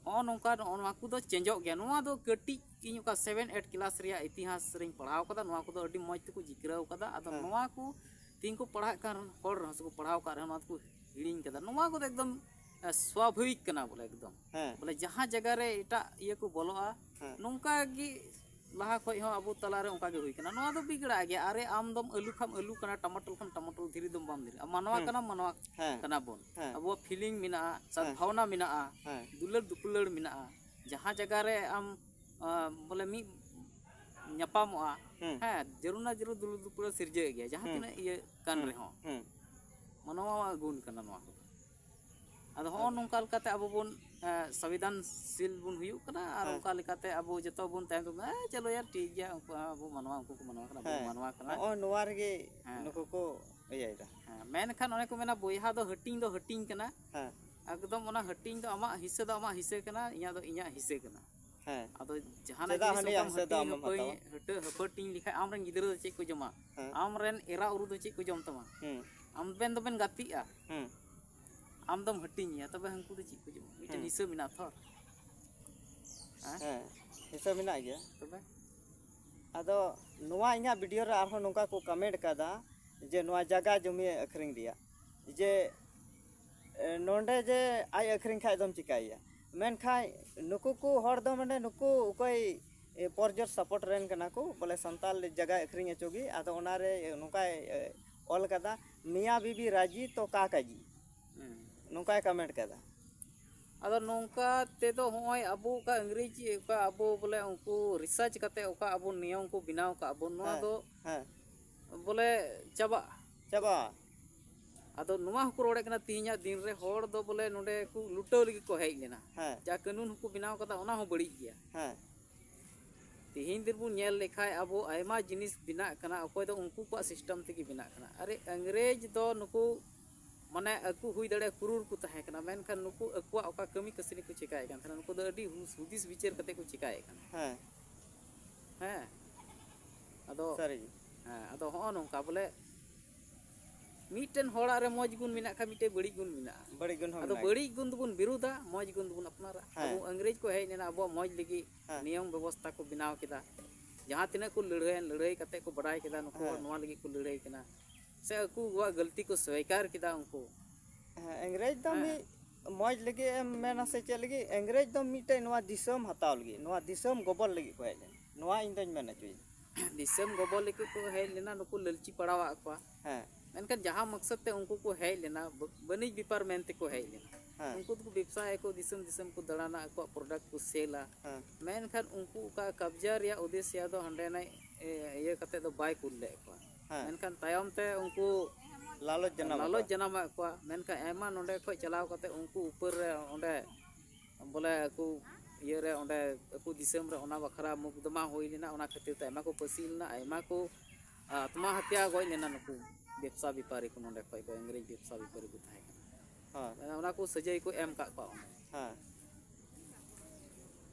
ᱱᱚᱜᱼᱚ ᱱᱚᱝᱠᱟ, ᱱᱚᱜᱼᱚ ᱱᱚᱣᱟ ᱠᱚᱫᱚ ᱪᱮᱧᱡᱚᱜ ᱜᱮᱭᱟ᱾ ᱱᱚᱣᱟ ᱫᱚ ᱠᱟᱹᱴᱤᱡ ᱤᱧ ᱚᱠᱟ ᱥᱮᱵᱷᱮᱱ ᱮᱭᱤᱴ ᱠᱞᱟᱥ ᱨᱮᱭᱟᱜ ᱤᱛᱤᱦᱟᱥ ᱨᱤᱧ ᱯᱟᱲᱦᱟᱣ ᱠᱟᱫᱟ, ᱱᱚᱣᱟ ᱠᱚᱫᱚ ᱟᱹᱰᱤ ᱢᱚᱡᱽ ᱛᱮᱠᱚ ᱡᱤᱠᱨᱟᱹᱣ ᱠᱟᱫᱟ᱾ ᱟᱫᱚ ᱦᱮᱸ᱾ ᱱᱚᱣᱟ ᱠᱚ ᱛᱤᱦᱤᱧ ᱠᱚ ᱯᱟᱲᱦᱟᱜ ᱠᱟᱱ ᱦᱚᱲ ᱨᱮᱦᱚᱸ ᱥᱮᱠᱚ ᱯᱟᱲᱦᱟᱣ ᱠᱟᱜ ᱨᱮᱦᱚᱸ, ᱱᱚᱣᱟ ᱫᱚᱠᱚ ᱦᱤᱲᱤᱧ ᱠᱟᱫᱟ᱾ ᱱᱚᱣᱟ ᱠᱚᱫᱚ ᱮᱠᱫᱚᱢ, ᱮ, ᱥᱣᱟᱵᱷᱟᱵᱤᱠ ᱠᱟᱱᱟ ᱵᱚᱞᱮ, ᱮᱠᱫᱚᱢ᱾ ᱦᱮᱸ᱾ ᱵᱚᱞᱮ ᱡᱟᱦᱟᱸ ᱡᱟᱭᱜᱟ ᱨᱮ ᱮᱴᱟᱜ ᱤᱭᱟᱹ ᱠᱚ ᱵᱚᱞᱚᱜᱼᱟ, ᱦᱮᱸ᱾ ᱱᱚᱝᱠᱟ ᱜᱮ ᱞᱟᱦᱟ ᱠᱷᱚᱡ ᱦᱚᱸ ᱟᱵᱚ ᱛᱟᱞᱟᱨᱮ ᱚᱱᱠᱟ ᱜᱮ ᱦᱩᱭ ᱠᱟᱱᱟ᱾ ᱱᱚᱣᱟ ᱫᱚ ᱵᱤᱜᱽᱲᱟᱜ ᱜᱮᱭᱟ᱾ ᱟᱨᱮ, ᱟᱢ ᱫᱚᱢ ᱟᱹᱞᱩ ᱠᱷᱟᱱ ᱟᱹᱞᱩ ᱠᱟᱱᱟ, ᱴᱟᱢᱟᱴᱳᱞ ᱠᱷᱟᱱ ᱴᱟᱢᱟᱴᱳᱞ, ᱫᱷᱤᱨᱤ ᱫᱚᱢ ᱵᱟᱢ ᱫᱷᱤᱨᱤᱜᱼᱟ᱾ ᱢᱟᱱᱣᱟ ᱦᱮᱸ᱾ ᱠᱟᱱᱟᱢ, ᱢᱟᱱᱣᱟ ᱦᱮᱸ᱾ ᱠᱟᱱᱟ ᱵᱚᱱ᱾ ᱦᱮᱸ᱾ ᱟᱵᱚᱣᱟᱜ ᱯᱷᱤᱞᱤᱝ ᱢᱮᱱᱟᱜᱼᱟ, ᱦᱮᱸ᱾ ᱥᱟᱫᱵᱷᱟᱵᱽᱱᱟ ᱢᱮᱱᱟᱜᱼᱟ, ᱦᱮᱸ᱾ ᱫᱩᱞᱟᱹᱲ ᱫᱩᱯᱩᱞᱟᱹᱲ ᱢᱮᱱᱟᱜᱼᱟ᱾ ᱡᱟᱦᱟᱸ ᱡᱟᱭᱜᱟ ᱨᱮ ᱟᱢ, ᱟ, ᱵᱚᱞᱮ ᱢᱤᱫ ᱧᱟᱯᱟᱢᱚᱜᱼᱟ, ᱦᱩᱸ᱾ ᱦᱮᱸ, ᱡᱟᱹᱨᱩᱲ ᱱᱟ ᱡᱟᱹᱨᱩᱲ ᱫᱩᱞᱟᱹᱲ ᱫᱩᱯᱩᱞᱟᱹᱲ ᱥᱤᱨᱡᱟᱹᱣᱮᱫ ᱜᱮᱭᱟ, ᱡᱟᱦᱟᱸ ᱦᱩᱸ᱾ ᱛᱤᱱᱟᱹᱜ ᱤᱭᱟᱹ ᱠᱟᱱ ᱦᱩᱸ᱾ ᱨᱮᱦᱚᱸ᱾ ᱦᱩᱸ᱾ ᱢᱟᱱᱣᱟᱣᱟᱜ ᱜᱩᱱ ᱠᱟᱱᱟ ᱱᱚᱣᱟ ᱠᱚᱫᱚ᱾ ᱟᱫᱚ ᱦᱚᱸᱜᱼᱚ ᱟᱫᱚ ᱱᱚᱝᱠᱟ ᱞᱮᱠᱟᱛᱮ ᱟᱵᱚ ᱵᱚᱱ, ᱮ, ᱥᱚᱝᱵᱤᱫᱷᱟᱱᱥᱤᱞ ᱵᱚᱱ ᱦᱩᱭᱩᱜ ᱠᱟᱱᱟ, ᱟᱨ ᱦᱮᱸ᱾ ᱚᱱᱠᱟ ᱞᱮᱠᱟᱛᱮ ᱟᱵᱚ ᱡᱚᱛᱚ ᱵᱚᱱ ᱛᱟᱭᱚᱢ ᱛᱮᱵᱚᱱ, "ᱮ, ᱪᱚᱞᱚ ᱭᱟᱨ, ᱴᱷᱤᱠ ᱜᱮᱭᱟ, ᱩᱱᱠᱩ ᱟᱵᱚ ᱢᱟᱱᱣᱟ, ᱩᱱᱠᱩ ᱠᱚ ᱢᱟᱱᱣᱟ ᱠᱟᱱᱟ, ᱟᱵᱚ ᱦᱮᱸ᱾ ᱢᱟᱱᱣᱟ ᱠᱟᱱᱟ᱾" ᱱᱚᱜᱼᱚᱭ ᱱᱚᱣᱟ ᱨᱮᱜᱮ ᱦᱮᱸ᱾ ᱱᱩᱠᱩ ᱠᱚ ᱤᱭᱟᱹᱭᱮᱫᱟ᱾ ᱦᱮᱸ, ᱢᱮᱱᱠᱷᱟᱱ ᱚᱱᱮ ᱠᱚ ᱢᱮᱱᱟ, ᱵᱚᱭᱦᱟ ᱫᱚ ᱦᱟᱹᱴᱤᱧ ᱫᱚ ᱦᱟᱹᱴᱤᱧ ᱠᱟᱱᱟ᱾ ᱦᱮᱸ᱾ ᱮᱠᱫᱚᱢ ᱚᱱᱟ ᱦᱟᱹᱴᱤᱧ ᱫᱚ ᱟᱢᱟᱜ ᱦᱤᱥᱟᱹ ᱫᱚ ᱟᱢᱟᱜ ᱦᱤᱥᱟᱹ ᱠᱟᱱᱟ, ᱤᱧᱟᱹᱜ ᱫᱚ ᱤᱧᱟᱹᱜ ᱦᱤᱥᱟᱹ ᱠᱟᱱᱟ᱾ ᱦᱮᱸ᱾ ᱟᱫᱚ ᱡᱟᱦᱟᱱᱟᱜ ᱪᱮᱫᱟᱜ ᱡᱤᱱᱤᱥ ᱦᱟᱹᱱᱤᱭᱟᱜ ᱚᱱᱠᱟᱢ ᱦᱤᱥᱟᱹ ᱫᱚ ᱦᱟᱹᱴᱤᱧ ᱟᱢᱮᱢ ᱦᱟᱹᱯᱟᱹᱭ, ᱦᱟᱛᱟᱣᱟ? ᱦᱟᱹᱴᱟᱹ ᱦᱟᱹᱯᱟᱹᱴᱤᱧ ᱞᱮᱠᱷᱟᱡ ᱟᱢᱨᱮᱱ ᱜᱤᱫᱽᱨᱟᱹ ᱫᱚ ᱪᱮᱫ ᱠᱚ ᱡᱚᱢᱟ? ᱦᱮᱸ᱾ ᱟᱢᱨᱮᱱ ᱮᱨᱟ ᱩᱨᱩ ᱫᱚ ᱪᱮᱫ ᱠᱚ ᱡᱚᱢ ᱛᱟᱢᱟ? ᱦᱩᱸ᱾ ᱟᱢ ᱵᱮᱱ ᱫᱚᱵᱮᱱ ᱜᱟᱛᱮᱜᱼᱟ᱾ ᱦᱩᱸ᱾ ᱟᱢ ᱫᱚᱢ ᱦᱟᱹᱴᱤᱧᱮᱭᱟ, ᱛᱚᱵᱮ ᱩᱱᱠᱩ ᱫᱚ ᱪᱮᱫ ᱠᱚ ᱡᱚᱢᱟ? ᱢᱤᱫᱴᱮᱱ ᱦᱩᱸ᱾ ᱦᱤᱥᱟᱹ ᱢᱮᱱᱟᱜᱼᱟ ᱛᱷᱚᱨ᱾ ᱦᱮᱸ? ᱦᱮᱸ, ᱦᱤᱥᱟᱹ ᱢᱮᱱᱟᱜ ᱜᱮᱭᱟ᱾ ᱛᱚᱵᱮ? ᱟᱫᱚ ᱱᱚᱣᱟ ᱤᱧᱟᱹᱜ ᱵᱷᱤᱰᱤᱭᱳ ᱨᱮ ᱟᱨᱦᱚᱸ ᱱᱚᱝᱠᱟ ᱠᱚ ᱠᱚᱢᱮᱱᱴ ᱠᱟᱫᱟ ᱡᱮ ᱱᱚᱣᱟ ᱡᱟᱭᱜᱟ ᱡᱚᱢᱤ ᱟᱹᱠᱷᱨᱤᱧ ᱨᱮᱭᱟᱜ, ᱡᱮ, ᱮ, ᱱᱚᱰᱮ ᱡᱮ ᱟᱡ ᱟᱹᱠᱷᱨᱤᱧ ᱠᱷᱟᱡ ᱫᱚᱢ ᱪᱤᱠᱟᱹᱭᱮᱭᱟ? ᱢᱮᱱᱠᱷᱟᱱ ᱱᱩᱠᱩ ᱠᱚ ᱦᱚᱲ ᱫᱚ ᱢᱟᱱᱮ ᱱᱩᱠᱩ ᱚᱠᱚᱭ, ᱮ, ᱯᱚᱨᱡᱚᱨ ᱥᱟᱯᱳᱨᱴ ᱨᱮᱱ ᱠᱟᱱᱟ ᱠᱚ, ᱵᱚᱞᱮ ᱥᱟᱱᱛᱟᱞ ᱡᱟᱭᱜᱟ ᱟᱹᱠᱷᱨᱤᱧ ᱦᱚᱪᱚ ᱜᱮ᱾ ᱟᱫᱚ ᱚᱱᱟᱨᱮ ᱱᱚᱝᱠᱟᱭ, ᱮ, ᱚᱞ ᱠᱟᱫᱟ, "ᱢᱤᱭᱟ ᱵᱤᱵᱤ ᱨᱟᱡᱤ ᱛᱚ ᱠᱟ ᱠᱟᱡᱤ?" ᱦᱩᱸ᱾ ᱱᱚᱝᱠᱟᱭ ᱠᱚᱢᱮᱱᱴ ᱠᱟᱫᱟ᱾ ᱟᱫᱚ ᱱᱚᱝᱠᱟ ᱛᱮᱫᱚ ᱦᱚᱸᱜᱼᱚᱭ ᱟᱵᱚ ᱚᱠᱟ ᱤᱝᱨᱮᱡᱤ, ᱚᱠᱟ ᱟᱵᱚ ᱵᱚᱞᱮ ᱩᱱᱠᱩ ᱨᱤᱥᱟᱨᱪ ᱠᱟᱛᱮ ᱚᱠᱟ ᱟᱵᱚ ᱱᱤᱭᱚᱢ ᱠᱚ ᱵᱮᱱᱟᱣ ᱠᱟᱜ ᱵᱚᱱ, ᱱᱚᱣᱟ ᱦᱮᱸ, ᱫᱚ ᱦᱮᱸ᱾ ᱵᱚᱞᱮ ᱪᱟᱵᱟᱜᱼᱟ᱾ ᱪᱟᱵᱟᱜᱼᱟ᱾ ᱟᱫᱚ ᱱᱚᱣᱟ ᱦᱚᱸᱠᱚ ᱨᱚᱲᱮᱫ ᱠᱟᱱᱟ, ᱛᱮᱦᱮᱧᱟᱜ ᱫᱤᱱ ᱨᱮ ᱦᱚᱲ ᱫᱚ ᱵᱚᱞᱮ ᱱᱚᱰᱮ ᱠᱚ ᱞᱩᱴᱟᱹᱣ ᱞᱟᱹᱜᱤᱫ ᱠᱚ ᱦᱮᱡ ᱞᱮᱱᱟ᱾ ᱦᱮᱸ᱾ ᱡᱟ ᱠᱟᱹᱱᱩᱱ ᱦᱚᱸᱠᱚ ᱵᱮᱱᱟᱣ ᱠᱟᱫᱟ, ᱚᱱᱟ ᱦᱚᱸ ᱵᱟᱹᱲᱤᱡ ᱜᱮᱭᱟ᱾ ᱦᱮᱸ᱾ ᱛᱮᱦᱮᱧ ᱫᱤᱱ ᱵᱚᱱ ᱧᱮᱞ ᱞᱮᱠᱷᱟᱡ ᱟᱵᱚ ᱟᱭᱢᱟ ᱡᱤᱱᱤᱥ ᱵᱮᱱᱟᱜ ᱠᱟᱱᱟ, ᱚᱠᱚᱭ ᱫᱚ ᱩᱱᱠᱩ ᱠᱚᱣᱟᱜ ᱥᱤᱥᱴᱮᱢ ᱛᱮᱜᱮ ᱵᱮᱱᱟᱜ ᱠᱟᱱᱟ᱾ ᱟᱨᱮ, ᱤᱝᱨᱮᱡᱽ ᱫᱚ ᱱᱩᱠᱩ ᱢᱟᱱᱮ ᱟᱹᱠᱩ ᱦᱩᱭ ᱫᱟᱲᱮᱭᱟᱜᱼᱟ ᱠᱩᱨᱩᱲ ᱠᱚ ᱛᱟᱦᱮᱸ ᱠᱟᱱᱟ, ᱢᱮᱱᱠᱷᱟᱱ ᱱᱩᱠᱩ ᱟᱠᱚᱣᱟᱜ ᱚᱠᱟ ᱠᱟᱹᱢᱤ ᱠᱟᱹᱥᱱᱤ ᱠᱚ ᱪᱮᱠᱟᱭᱮᱫ ᱠᱟᱱ ᱛᱟᱦᱮᱱᱟ, ᱱᱩᱠᱩ ᱫᱚ ᱟᱹᱰᱤ ᱦᱩᱥ ᱦᱩᱫᱤᱥ ᱵᱤᱪᱟᱹᱨ ᱠᱟᱛᱮ ᱠᱚ ᱪᱮᱠᱟᱭᱮᱫ ᱠᱟᱱᱟ᱾ ᱦᱮᱸ ᱦᱮᱸ, ᱟᱫᱚ ᱥᱟᱹᱨᱤ ᱜᱮ᱾ ᱦᱮᱸ, ᱟᱫᱚ ᱦᱚᱸᱜᱼᱚ ᱱᱚᱝᱠᱟ ᱵᱚᱞᱮ ᱢᱤᱫᱴᱮᱱ ᱦᱚᱲᱟᱜ ᱨᱮ ᱢᱚᱡᱽ ᱜᱩᱱ ᱢᱮᱱᱟᱜ ᱠᱷᱟᱱ ᱢᱤᱫᱴᱮᱱ ᱵᱟᱹᱲᱤᱡ ᱜᱩᱱ ᱢᱮᱱᱟᱜᱼᱟ᱾ ᱵᱟᱹᱲᱤᱡ ᱜᱩᱱ ᱦᱚᱸ ᱟᱫᱚ ᱢᱮᱱᱟᱜ ᱜᱮᱭᱟ᱾ ᱵᱟᱹᱲᱤᱡ ᱜᱩᱱ ᱫᱚᱵᱚᱱ ᱵᱤᱨᱩᱫᱟ, ᱢᱚᱡᱽ ᱜᱩᱱ ᱫᱚᱵᱚᱱ ᱟᱯᱱᱟᱨᱟ᱾ ᱦᱮᱸ᱾ ᱟᱵᱚ ᱤᱝᱨᱮᱡᱽ ᱠᱚ ᱦᱮᱡ ᱞᱮᱱᱟ ᱟᱵᱚᱣᱟᱜ ᱢᱚᱡᱽ ᱞᱟᱹᱜᱤᱫ, ᱦᱮᱸ᱾ ᱱᱤᱭᱚᱢ ᱵᱮᱵᱚᱥᱛᱷᱟ ᱠᱚ ᱵᱮᱱᱟᱣ ᱠᱮᱫᱟ᱾ ᱡᱟᱦᱟᱸ ᱛᱤᱱᱟᱹᱜ ᱠᱚ ᱞᱟᱹᱲᱦᱟᱹᱭᱮᱱ, ᱞᱟᱹᱲᱦᱟᱹᱭ ᱠᱟᱛᱮ ᱠᱚ ᱵᱟᱰᱟᱭ ᱠᱮᱫᱟ ᱱᱩᱠᱩ ᱦᱚᱲ ᱦᱮᱸ᱾ ᱱᱚᱣᱟ ᱞᱟᱹᱜᱤᱫ ᱠᱚ ᱞᱟᱹᱲᱦᱟᱹᱭ ᱠᱟᱱᱟ, ᱥᱮ ᱟᱠᱚᱣᱟᱜ ᱜᱟᱹᱞᱛᱤ ᱠᱚ ᱥᱣᱤᱠᱟᱨ ᱠᱮᱫᱟ ᱩᱱᱠᱩ᱾ ᱦᱮᱸ, ᱤᱝᱨᱮᱡᱽ ᱫᱚ ᱦᱮᱸ᱾ ᱢᱤᱫ ᱢᱚᱡᱽ ᱞᱟᱹᱜᱤᱫ ᱮᱢ ᱢᱮᱱᱟ ᱥᱮ ᱪᱮᱫ ᱞᱟᱹᱜᱤᱫ? ᱤᱝᱨᱮᱡᱽ ᱫᱚ ᱢᱤᱫᱴᱮᱡ ᱱᱚᱣᱟ ᱫᱤᱥᱚᱢ ᱦᱟᱛᱟᱣ ᱞᱟᱹᱜᱤᱫ, ᱱᱚᱣᱟ ᱫᱤᱥᱚᱢ ᱜᱚᱵᱚᱞ ᱞᱟᱹᱜᱤᱫ ᱠᱚ ᱦᱮᱡ ᱞᱮᱱᱟ, ᱱᱚᱣᱟ ᱤᱧ ᱫᱚᱧ ᱢᱮᱱ ᱦᱚᱪᱚᱭᱮᱫᱟ᱾ ᱫᱤᱥᱚᱢ ᱜᱚᱵᱚᱞ ᱞᱟᱹᱜᱤᱫ ᱠᱚ ᱦᱮᱡ ᱞᱮᱱᱟ, ᱱᱩᱠᱩ ᱞᱟᱹᱞᱪᱤ ᱯᱟᱲᱟᱣᱟᱜ ᱠᱚᱣᱟ᱾ ᱦᱮᱸ᱾ ᱢᱮᱱᱠᱷᱟᱱ ᱡᱟᱦᱟᱸ ᱢᱚᱠᱥᱚᱫ ᱛᱮ ᱩᱱᱠᱩ ᱠᱚ ᱦᱮᱡ ᱞᱮᱱᱟ, ᱵᱟᱹ- ᱵᱟᱹᱱᱤᱡᱽ ᱵᱮᱯᱟᱨ ᱢᱮᱱ ᱛᱮᱠᱚ ᱦᱮᱡ ᱞᱮᱱᱟ᱾ ᱦᱮᱸ᱾ ᱩᱱᱠᱩ ᱫᱚᱠᱚ ᱵᱮᱵᱽᱥᱟᱭᱟᱠᱚ, ᱫᱤᱥᱚᱢ ᱫᱤᱥᱚᱢ ᱠᱚ ᱫᱟᱬᱟᱱᱟ, ᱟᱠᱚᱣᱟᱜ ᱯᱨᱚᱰᱟᱠᱴ ᱠᱚ ᱥᱮᱞᱟ᱾ ᱦᱮᱸ᱾ ᱢᱮᱱᱠᱷᱟᱱ ᱩᱱᱠᱩ ᱚᱠᱟ ᱠᱟᱵᱽᱡᱟ ᱨᱮᱭᱟᱜ ᱩᱫᱮᱥᱭᱟ ᱫᱚ ᱦᱟᱸᱰᱮ ᱱᱟᱭ ᱮ, ᱤᱭᱟᱹ ᱠᱟᱛᱮ ᱫᱚ ᱵᱟᱭ ᱠᱩᱞ ᱞᱮᱫ ᱠᱚᱣᱟ᱾ ᱦᱮᱸ᱾ ᱢᱮᱱᱠᱷᱟᱱ ᱛᱟᱭᱚᱢ ᱛᱮ ᱩᱱᱠᱩ ᱞᱟᱞᱚᱪ ᱡᱟᱱᱟᱢ ᱞᱟᱞᱚᱪ ᱟᱠᱚᱣᱟ᱾ ᱡᱟᱱᱟᱢ ᱟᱠᱟᱫ ᱠᱚᱣᱟ, ᱢᱮᱱᱠᱷᱟᱱ ᱟᱭᱢᱟ ᱱᱚᱰᱮ ᱠᱷᱚᱱ ᱪᱟᱞᱟᱣ ᱠᱟᱛᱮ ᱩᱱᱠᱩ ᱩᱯᱟᱹᱨ ᱨᱮ ᱚᱸᱰᱮ ᱵᱚᱞᱮ ᱟᱠᱚ ᱤᱭᱟᱹᱨᱮ ᱚᱸᱰᱮ ᱟᱠᱚ ᱫᱤᱥᱚᱢ ᱨᱮ ᱚᱱᱟ ᱵᱟᱠᱷᱨᱟ ᱢᱚᱠᱫᱚᱢᱟ ᱦᱩᱭ ᱞᱮᱱᱟ, ᱚᱱᱟ ᱠᱷᱟᱹᱛᱤᱨ ᱛᱮ ᱟᱭᱢᱟ ᱠᱚ ᱯᱟᱹᱥᱤ ᱞᱮᱱᱟ, ᱟᱭᱢᱟ ᱠᱚ ᱟᱛᱢᱟ ᱦᱟᱛᱭᱟ ᱜᱚᱡ ᱞᱮᱱᱟ ᱱᱩᱠᱩ ᱵᱮᱵᱽᱥᱟ ᱵᱮᱯᱟᱨᱤ ᱠᱚ, ᱱᱚᱰᱮ ᱠᱷᱚᱱ ᱠᱚ ᱤᱝᱨᱮᱡᱽ ᱵᱮᱵᱽᱥᱟ ᱵᱮᱯᱟᱨᱤ ᱠᱚ ᱛᱟᱦᱮᱸ ᱠᱟᱱᱟ᱾ ᱦᱮᱸ᱾ ᱢᱟᱱᱮ ᱚᱱᱟ ᱠᱚ ᱥᱟᱹᱡᱟᱹᱭ ᱠᱚ ᱮᱢ ᱟᱠᱟᱫ ᱠᱚᱣᱟ ᱚᱸᱰᱮ᱾ ᱦᱮᱸ᱾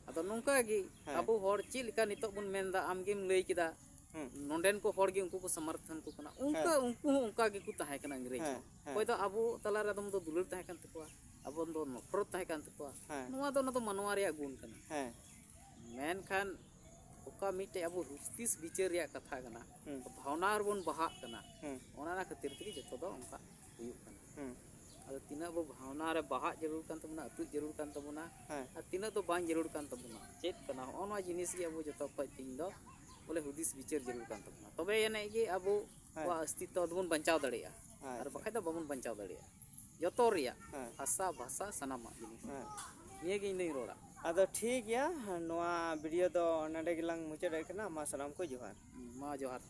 ᱟᱫᱚ ᱱᱚᱝᱠᱟ ᱜᱮ ᱦᱮᱸ᱾ ᱟᱵᱚ ᱦᱚᱲ ᱪᱮᱫ ᱞᱮᱠᱟ ᱱᱤᱛᱚᱜ ᱵᱚᱱ ᱢᱮᱱᱫᱟ, ᱟᱢᱜᱮᱢ ᱞᱟᱹᱭ ᱠᱮᱫᱟ, ᱦᱩᱸ᱾ ᱱᱚᱰᱮᱱ ᱠᱚ ᱦᱚᱲ ᱜᱮ ᱩᱱᱠᱩ ᱠᱚ ᱥᱚᱢᱚᱨᱛᱷᱚᱱ ᱠᱚ ᱠᱟᱱᱟ, ᱚᱱᱠᱟ ᱦᱮᱸ᱾ ᱩᱱᱠᱩ ᱦᱚᱸ ᱚᱱᱠᱟ ᱜᱮᱠᱚ ᱛᱟᱦᱮᱸ ᱠᱟᱱᱟ ᱤᱝᱨᱮᱡᱽ ᱦᱮᱸ, ᱦᱚᱸ᱾ ᱦᱮᱸ᱾ ᱚᱠᱚᱭ ᱫᱚ ᱟᱵᱚ ᱛᱟᱞᱟᱨᱮ ᱟᱫᱚᱢ ᱫᱚ ᱫᱩᱞᱟᱹᱲ ᱛᱟᱦᱮᱸ ᱠᱟᱱ ᱛᱟᱠᱚᱣᱟ, ᱟᱵᱚ ᱫᱚ ᱱᱚᱯᱷᱨᱚᱛ ᱛᱟᱦᱮᱸ ᱠᱟᱱ ᱛᱟᱠᱚᱣᱟ᱾ ᱦᱮᱸ᱾ ᱱᱚᱣᱟ ᱫᱚ, ᱚᱱᱟ ᱫᱚ ᱢᱟᱱᱣᱟ ᱨᱮᱭᱟᱜ ᱜᱩᱱ ᱠᱟᱱᱟ᱾ ᱦᱮᱸ᱾ ᱢᱮᱱᱠᱷᱟᱱ ᱚᱠᱟ ᱢᱤᱫᱴᱮᱡ ᱟᱵᱚ ᱦᱩᱥᱛᱤᱥ ᱵᱤᱪᱟᱹᱨ ᱨᱮᱭᱟᱜ ᱠᱟᱛᱷᱟ ᱠᱟᱱᱟ, ᱦᱩᱸ᱾ ᱵᱷᱟᱣᱱᱟ ᱨᱮᱵᱚᱱ ᱵᱟᱦᱟᱜ ᱠᱟᱱᱟ, ᱦᱩᱸ᱾ ᱚᱱᱟ ᱚᱱᱟ ᱠᱷᱟᱹᱛᱤᱨ ᱛᱮᱜᱮ ᱡᱚᱛᱚ ᱫᱚ ᱚᱱᱠᱟ ᱦᱩᱭᱩᱜ ᱠᱟᱱᱟ᱾ ᱦᱩᱸ᱾ ᱟᱫᱚ ᱛᱤᱱᱟᱹᱜ ᱟᱵᱚ ᱵᱷᱟᱣᱱᱟ ᱨᱮ ᱵᱟᱦᱟᱜ ᱡᱟᱹᱨᱩᱲ ᱠᱟᱱ ᱛᱟᱵᱚᱱᱟ, ᱟᱹᱛᱩᱜ ᱡᱟᱹᱨᱩᱲ ᱠᱟᱱ ᱛᱟᱵᱚᱱᱟ, ᱦᱮᱸ᱾ ᱟᱨ ᱛᱤᱱᱟᱹᱜ ᱫᱚ ᱵᱟᱝ ᱡᱟᱹᱨᱩᱲ ᱠᱟᱱ ᱛᱟᱵᱚᱱᱟ, ᱪᱮᱫ ᱠᱟᱱᱟ, ᱦᱚᱸᱜᱼᱚ ᱱᱚᱣᱟ ᱡᱤᱱᱤᱥ ᱜᱮ ᱟᱵᱚ ᱡᱚᱛᱚ ᱠᱷᱚᱡ ᱛᱮᱦᱮᱧ ᱫᱚ ᱵᱚᱞᱮ ᱦᱩᱫᱤᱥ ᱵᱤᱪᱟᱹᱨ ᱡᱟᱹᱨᱩᱲ ᱠᱟᱱ ᱛᱟᱵᱚᱱᱟ᱾ ᱛᱚᱵᱮ ᱟᱹᱱᱤᱡ ᱜᱮ ᱟᱵᱚ ᱦᱮᱸ᱾ ᱠᱚᱣᱟᱜ ᱚᱥᱛᱤᱛᱛᱚ ᱫᱚᱵᱚᱱ ᱵᱟᱧᱪᱟᱣ ᱫᱟᱲᱮᱭᱟᱜᱼᱟ, ᱟᱨ ᱟᱪᱪᱷᱟ᱾ ᱵᱟᱠᱷᱟᱡ ᱫᱚ ᱵᱟᱵᱚᱱ ᱵᱟᱧᱪᱟᱣ ᱫᱟᱲᱮᱭᱟᱜᱼᱟ᱾ ᱡᱚᱛᱚ ᱨᱮᱭᱟᱜ ᱦᱮᱸ᱾ ᱵᱷᱟᱥᱟ, ᱵᱷᱟᱥᱟ ᱥᱟᱱᱟᱢᱟᱜ ᱡᱤᱱᱤᱥ᱾ ᱦᱮᱸ᱾ ᱱᱤᱭᱟᱹ ᱜᱮ ᱤᱧ ᱫᱚᱧ ᱨᱚᱲᱟ᱾ ᱟᱫᱚ ᱴᱷᱤᱠ ᱜᱮᱭᱟ, ᱱᱚᱣᱟ ᱵᱷᱤᱰᱤᱭᱳ ᱫᱚ ᱱᱚᱰᱮ ᱜᱮᱞᱟᱝ ᱢᱩᱪᱟᱹᱫ ᱮᱫ ᱠᱟᱱᱟ᱾ ᱢᱟ ᱥᱟᱱᱟᱢ ᱠᱚ ᱡᱚᱦᱟᱨ᱾ ᱢᱟ ᱡᱚᱦᱟᱨ᱾